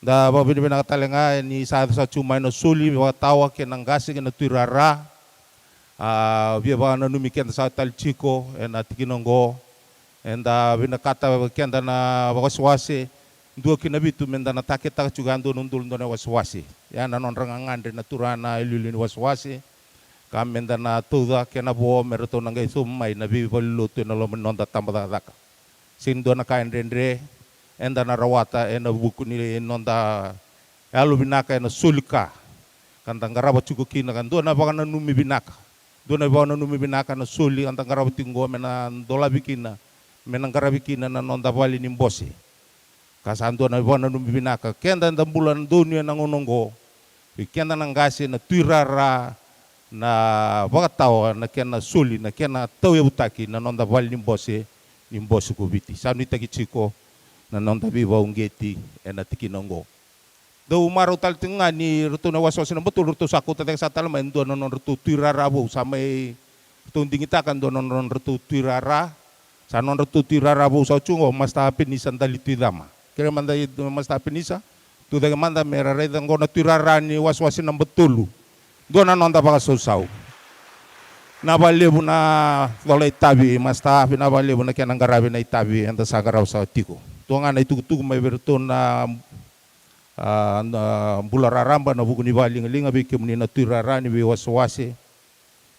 Da vakavinavinaka tale ga ni sa yaco saka tiko mai na soli vakatawa kei na qase kei na tuirara. A, via vakananumi keda saka tale tiko ena tikina oqo. Eda vinakata keda na wasewase dua ki na vitu meda na taketaka tiko yadua na udolu dua na wasewase. Ia na nodra gagadre na turaga na iliuliu ni wasewase. Ka meda na tauca kena vo me ratou na qai sauma mai na veivalenilotu ena loma ni noda tabacakacaka. Sega ni dua na ka e dredre eda na rawata ena vuku ni noda yalovinaka ena soli ka ka da qarava tiko kina, ka dua na vakananumi vinaka. Dua na vakananumi vinaka na soli ka da qarava tiko oqo me na dolavi kina, me na qaravi kina na noda vale ni bose. Ka sa dua na vakananumi vinaka keda eda bula donuya ena gauna oqo, vei keda na qase, na tuirara, na vakatawa, na kena soli, na kena tauyavutaki na noda vale ni bose, ni Bose ko Viti. Sa nuitaki tiko na noda veivakauqeti ena tikina oqo. Dau marau tale tiko ga ni ratou na wasewase na Batolu, ratou sa kauta cake saka tale mai e dua na nodratou tuirara vou, sa mai ratou digitaka e dua na nodratou tuirara. Sa nodratou tuirara vou sa oti oqo, Masta Penisa Dali Tuicama. Kerei mada i Masta Penisa, tu cake mada me ra raica oqo na tuirara ni wasewase na Batolu. Dua na noda vakasausau. Vinaka vakalevu na cola itavi, Masta, vinaka vakalevu na kena qaravi na itavi eda sa qarava saka tiko. Tua ga na itukutuku mai vei iratou na, a, na bula raraba, na vuku ni vakaligaliga, vei kemuni na tuirara ni veiwasewase.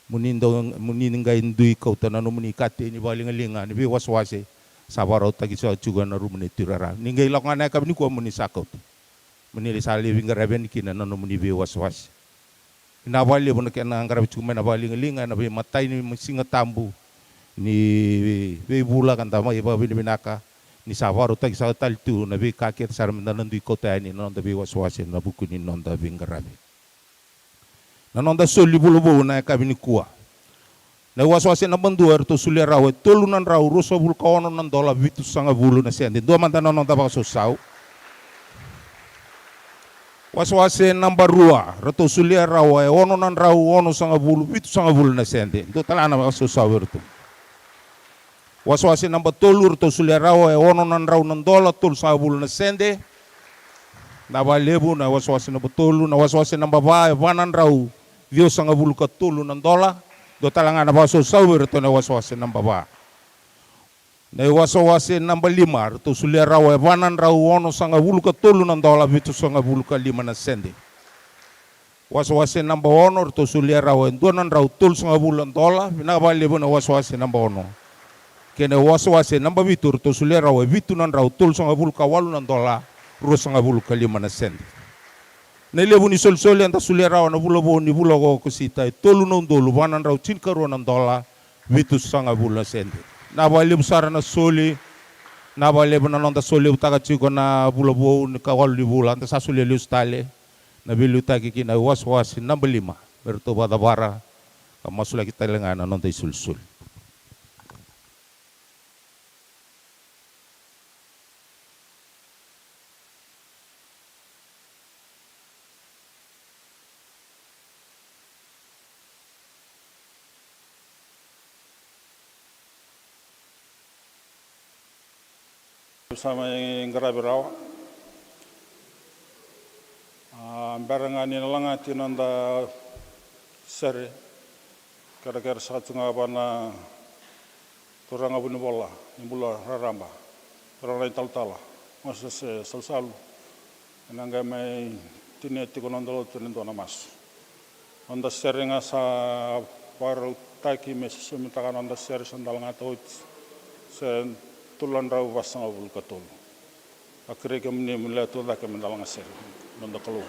Mo ni dau, mo ni qai dui kauta na nomuni katei ni vakaligaliga ni veiwasewase sa vakarautaki saka tiko ena rumu ni tuirara. Ni qai lako ga na yakavi nikua mo ni sa kauta. Mo ni sa lai veiqaravi yani kina na nomuni veiwasewase. Vinaka vakalevu na kena qaravi tiko mai na vakaligaliga ena veimatai ni Siga Tabu ni veivula, ka da mai vakavinavinaka ni sa vakarautaki saka tale tu na veika kece sara meda na dui kauta yani na noda veiwasewase ena vuku ni noda veiqaravi. Na noda soli vula vou na yakavi nikua. Na iwasewase naba dua eratou solia rawa e tolu na drau ruasagavulu ka ono na dola vitusagavulu na sede. Dua mada na noda vakasausau. Wasewase naba rua, ratou solia rawa e ono na drau onosagavulu vitusagavulu na sede. Dua tale ga na vakasausau vei iratou. Wasewase naba tolu, ratou solia rawa e ono na drau na dola tolusagavulu na sede. Na vakalevu na wasewase naba tolu. Na wasewase naba va, e va na drau ciwasagavulu ka tolu na dola. Dua tale ga na vakasausau vei iratou na wasewase naba va. Na iwasewase naba lima, ratou solia rawa e va na drau onosagavulu ka tolu na dola vitusagavulu ka lima na sede. Wasewase naba ono, ratou solia rawa e dua na drau tolusagavulu na dola. Vinaka vakalevu na wasewase naba ono. Kei na wasewase naba vitu, ratou solia rawa e vitu na drau tolusagavulu ka walu na dola ruasagavulu ka lima na sede. Na ilevu ni solisoli eda solia rawa na vula vou ni vula ko Okosita e tolu na udolu va na drau tinikarua na dola vitusagavulu na sede. Na vakalevu sara na soli. Na vakalevu na noda solevutaka tiko na vula vou ni ka walu ni vula, da sa solia lesu tale. Na veiliutaki ki na wasewase naba lima, me ratou vakacavara ka masulaki tale ga na noda isolisoli. Sa mai qaravi rawa. A, bera ga ni na lagati na noda sere, kerekere saka tu ga vua na turaga vunivola ni bula raraba, turaga na italatala Mosese Salusalu. Ena qai mai tinia tiko na noda lotu ena dua na masu. Noda sere ga sa vakarautaki me sosomitaka na noda sere sa da lagata oti, se tolu na drau vasagavulu ka tolu. A kerei kemuni mo lewe tu cake me da laga sere na noda Kalou.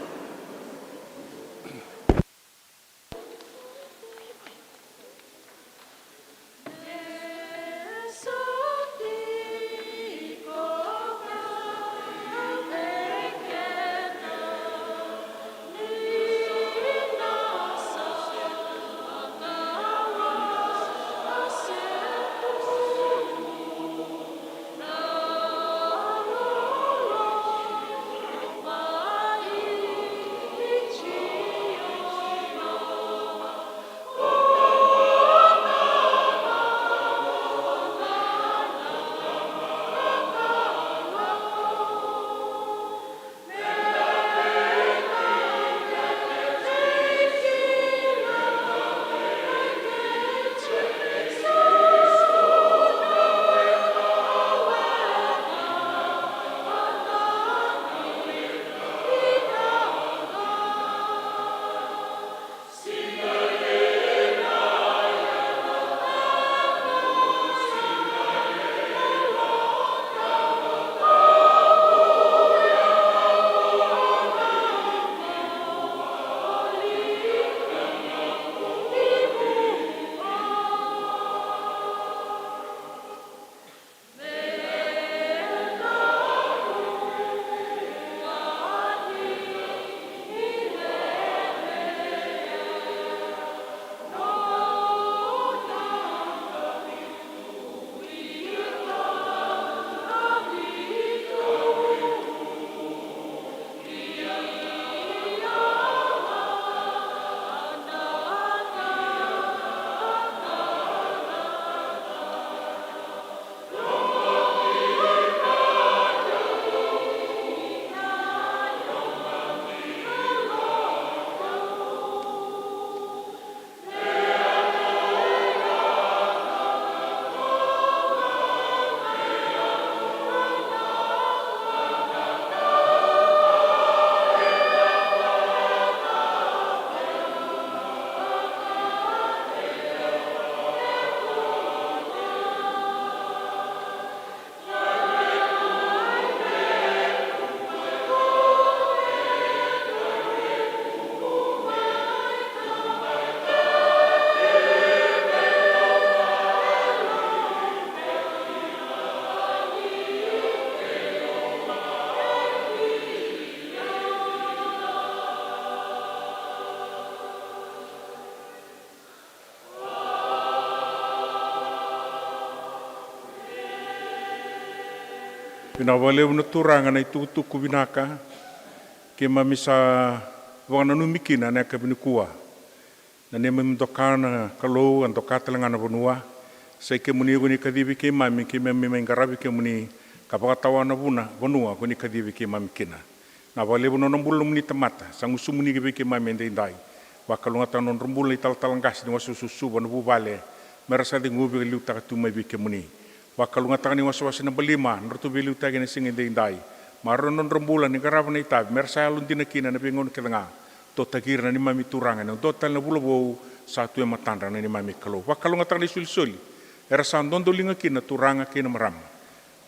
Vinaka vakalevu na Turaga na itukutuku vinaka Keimami sa vakananumi kina na yakavi nikua na neimami doka na Kalou, a doka tale ga na vanua. Sa i kemuni ko ni kacivi keimami, keimami mai qaravi kemuni ka vakatawa na vuna vanua ko ni kacivi keimami kina. Na vakalevu na nodra bula nomuni tamata sa gusumuni vei keimami edaidai. Vakalougatataka na nodra bula na italatala qase ni wasewase o Suva, na vuvale, me ra sa ceguvi ka liutaka tu mai vei kemuni. Vakalougatataka ni wasewase na Balima, na nodratou veiliutaki ena siga edaidai. Maroroi na nodra bula ni qarava na itavi me ra sa yalodina kina ena veigauna kece ga. Totaki ira na neimami Turaga ena dua tale na vula vou sa tu e matadra na neimami Kalou. Vakalougatataka na isolisoli era sa dodoliga kina na turaga kei na marama.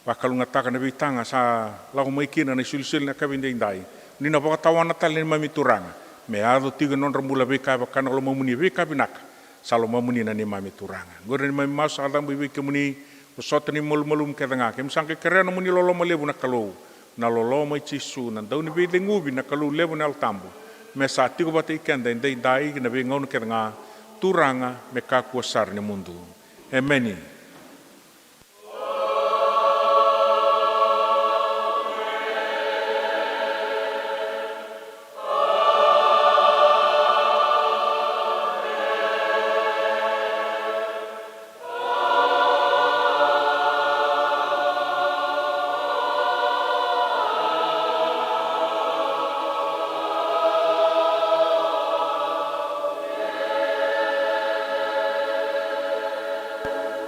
Vakalougatataka na veitaga sa lako mai kina na isolisoli na yakavi edaidai. Ni na vakatawana tale na neimami Turaga me yaco tiko ena nodra bula veika e vaka na lomamuni, veika vinaka sa lomamuni na neimami Turaga. Qori na neimami masu sa cabo i vei kemuni, vosota ni malumalumu kece ga. Keimami sa qai kerea na nomuni loloma levu na Kalou, na loloma i Jisu, na Dauniveicegu, na Kalou levu, na Yalo Tabu, me sa tiko vata kei keda edaidai kei na veigauna kece ga, Turaga, me kakua sara ni mudu. Emeni.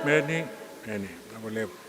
Emeni. Emeni. Vinaka vakalevu.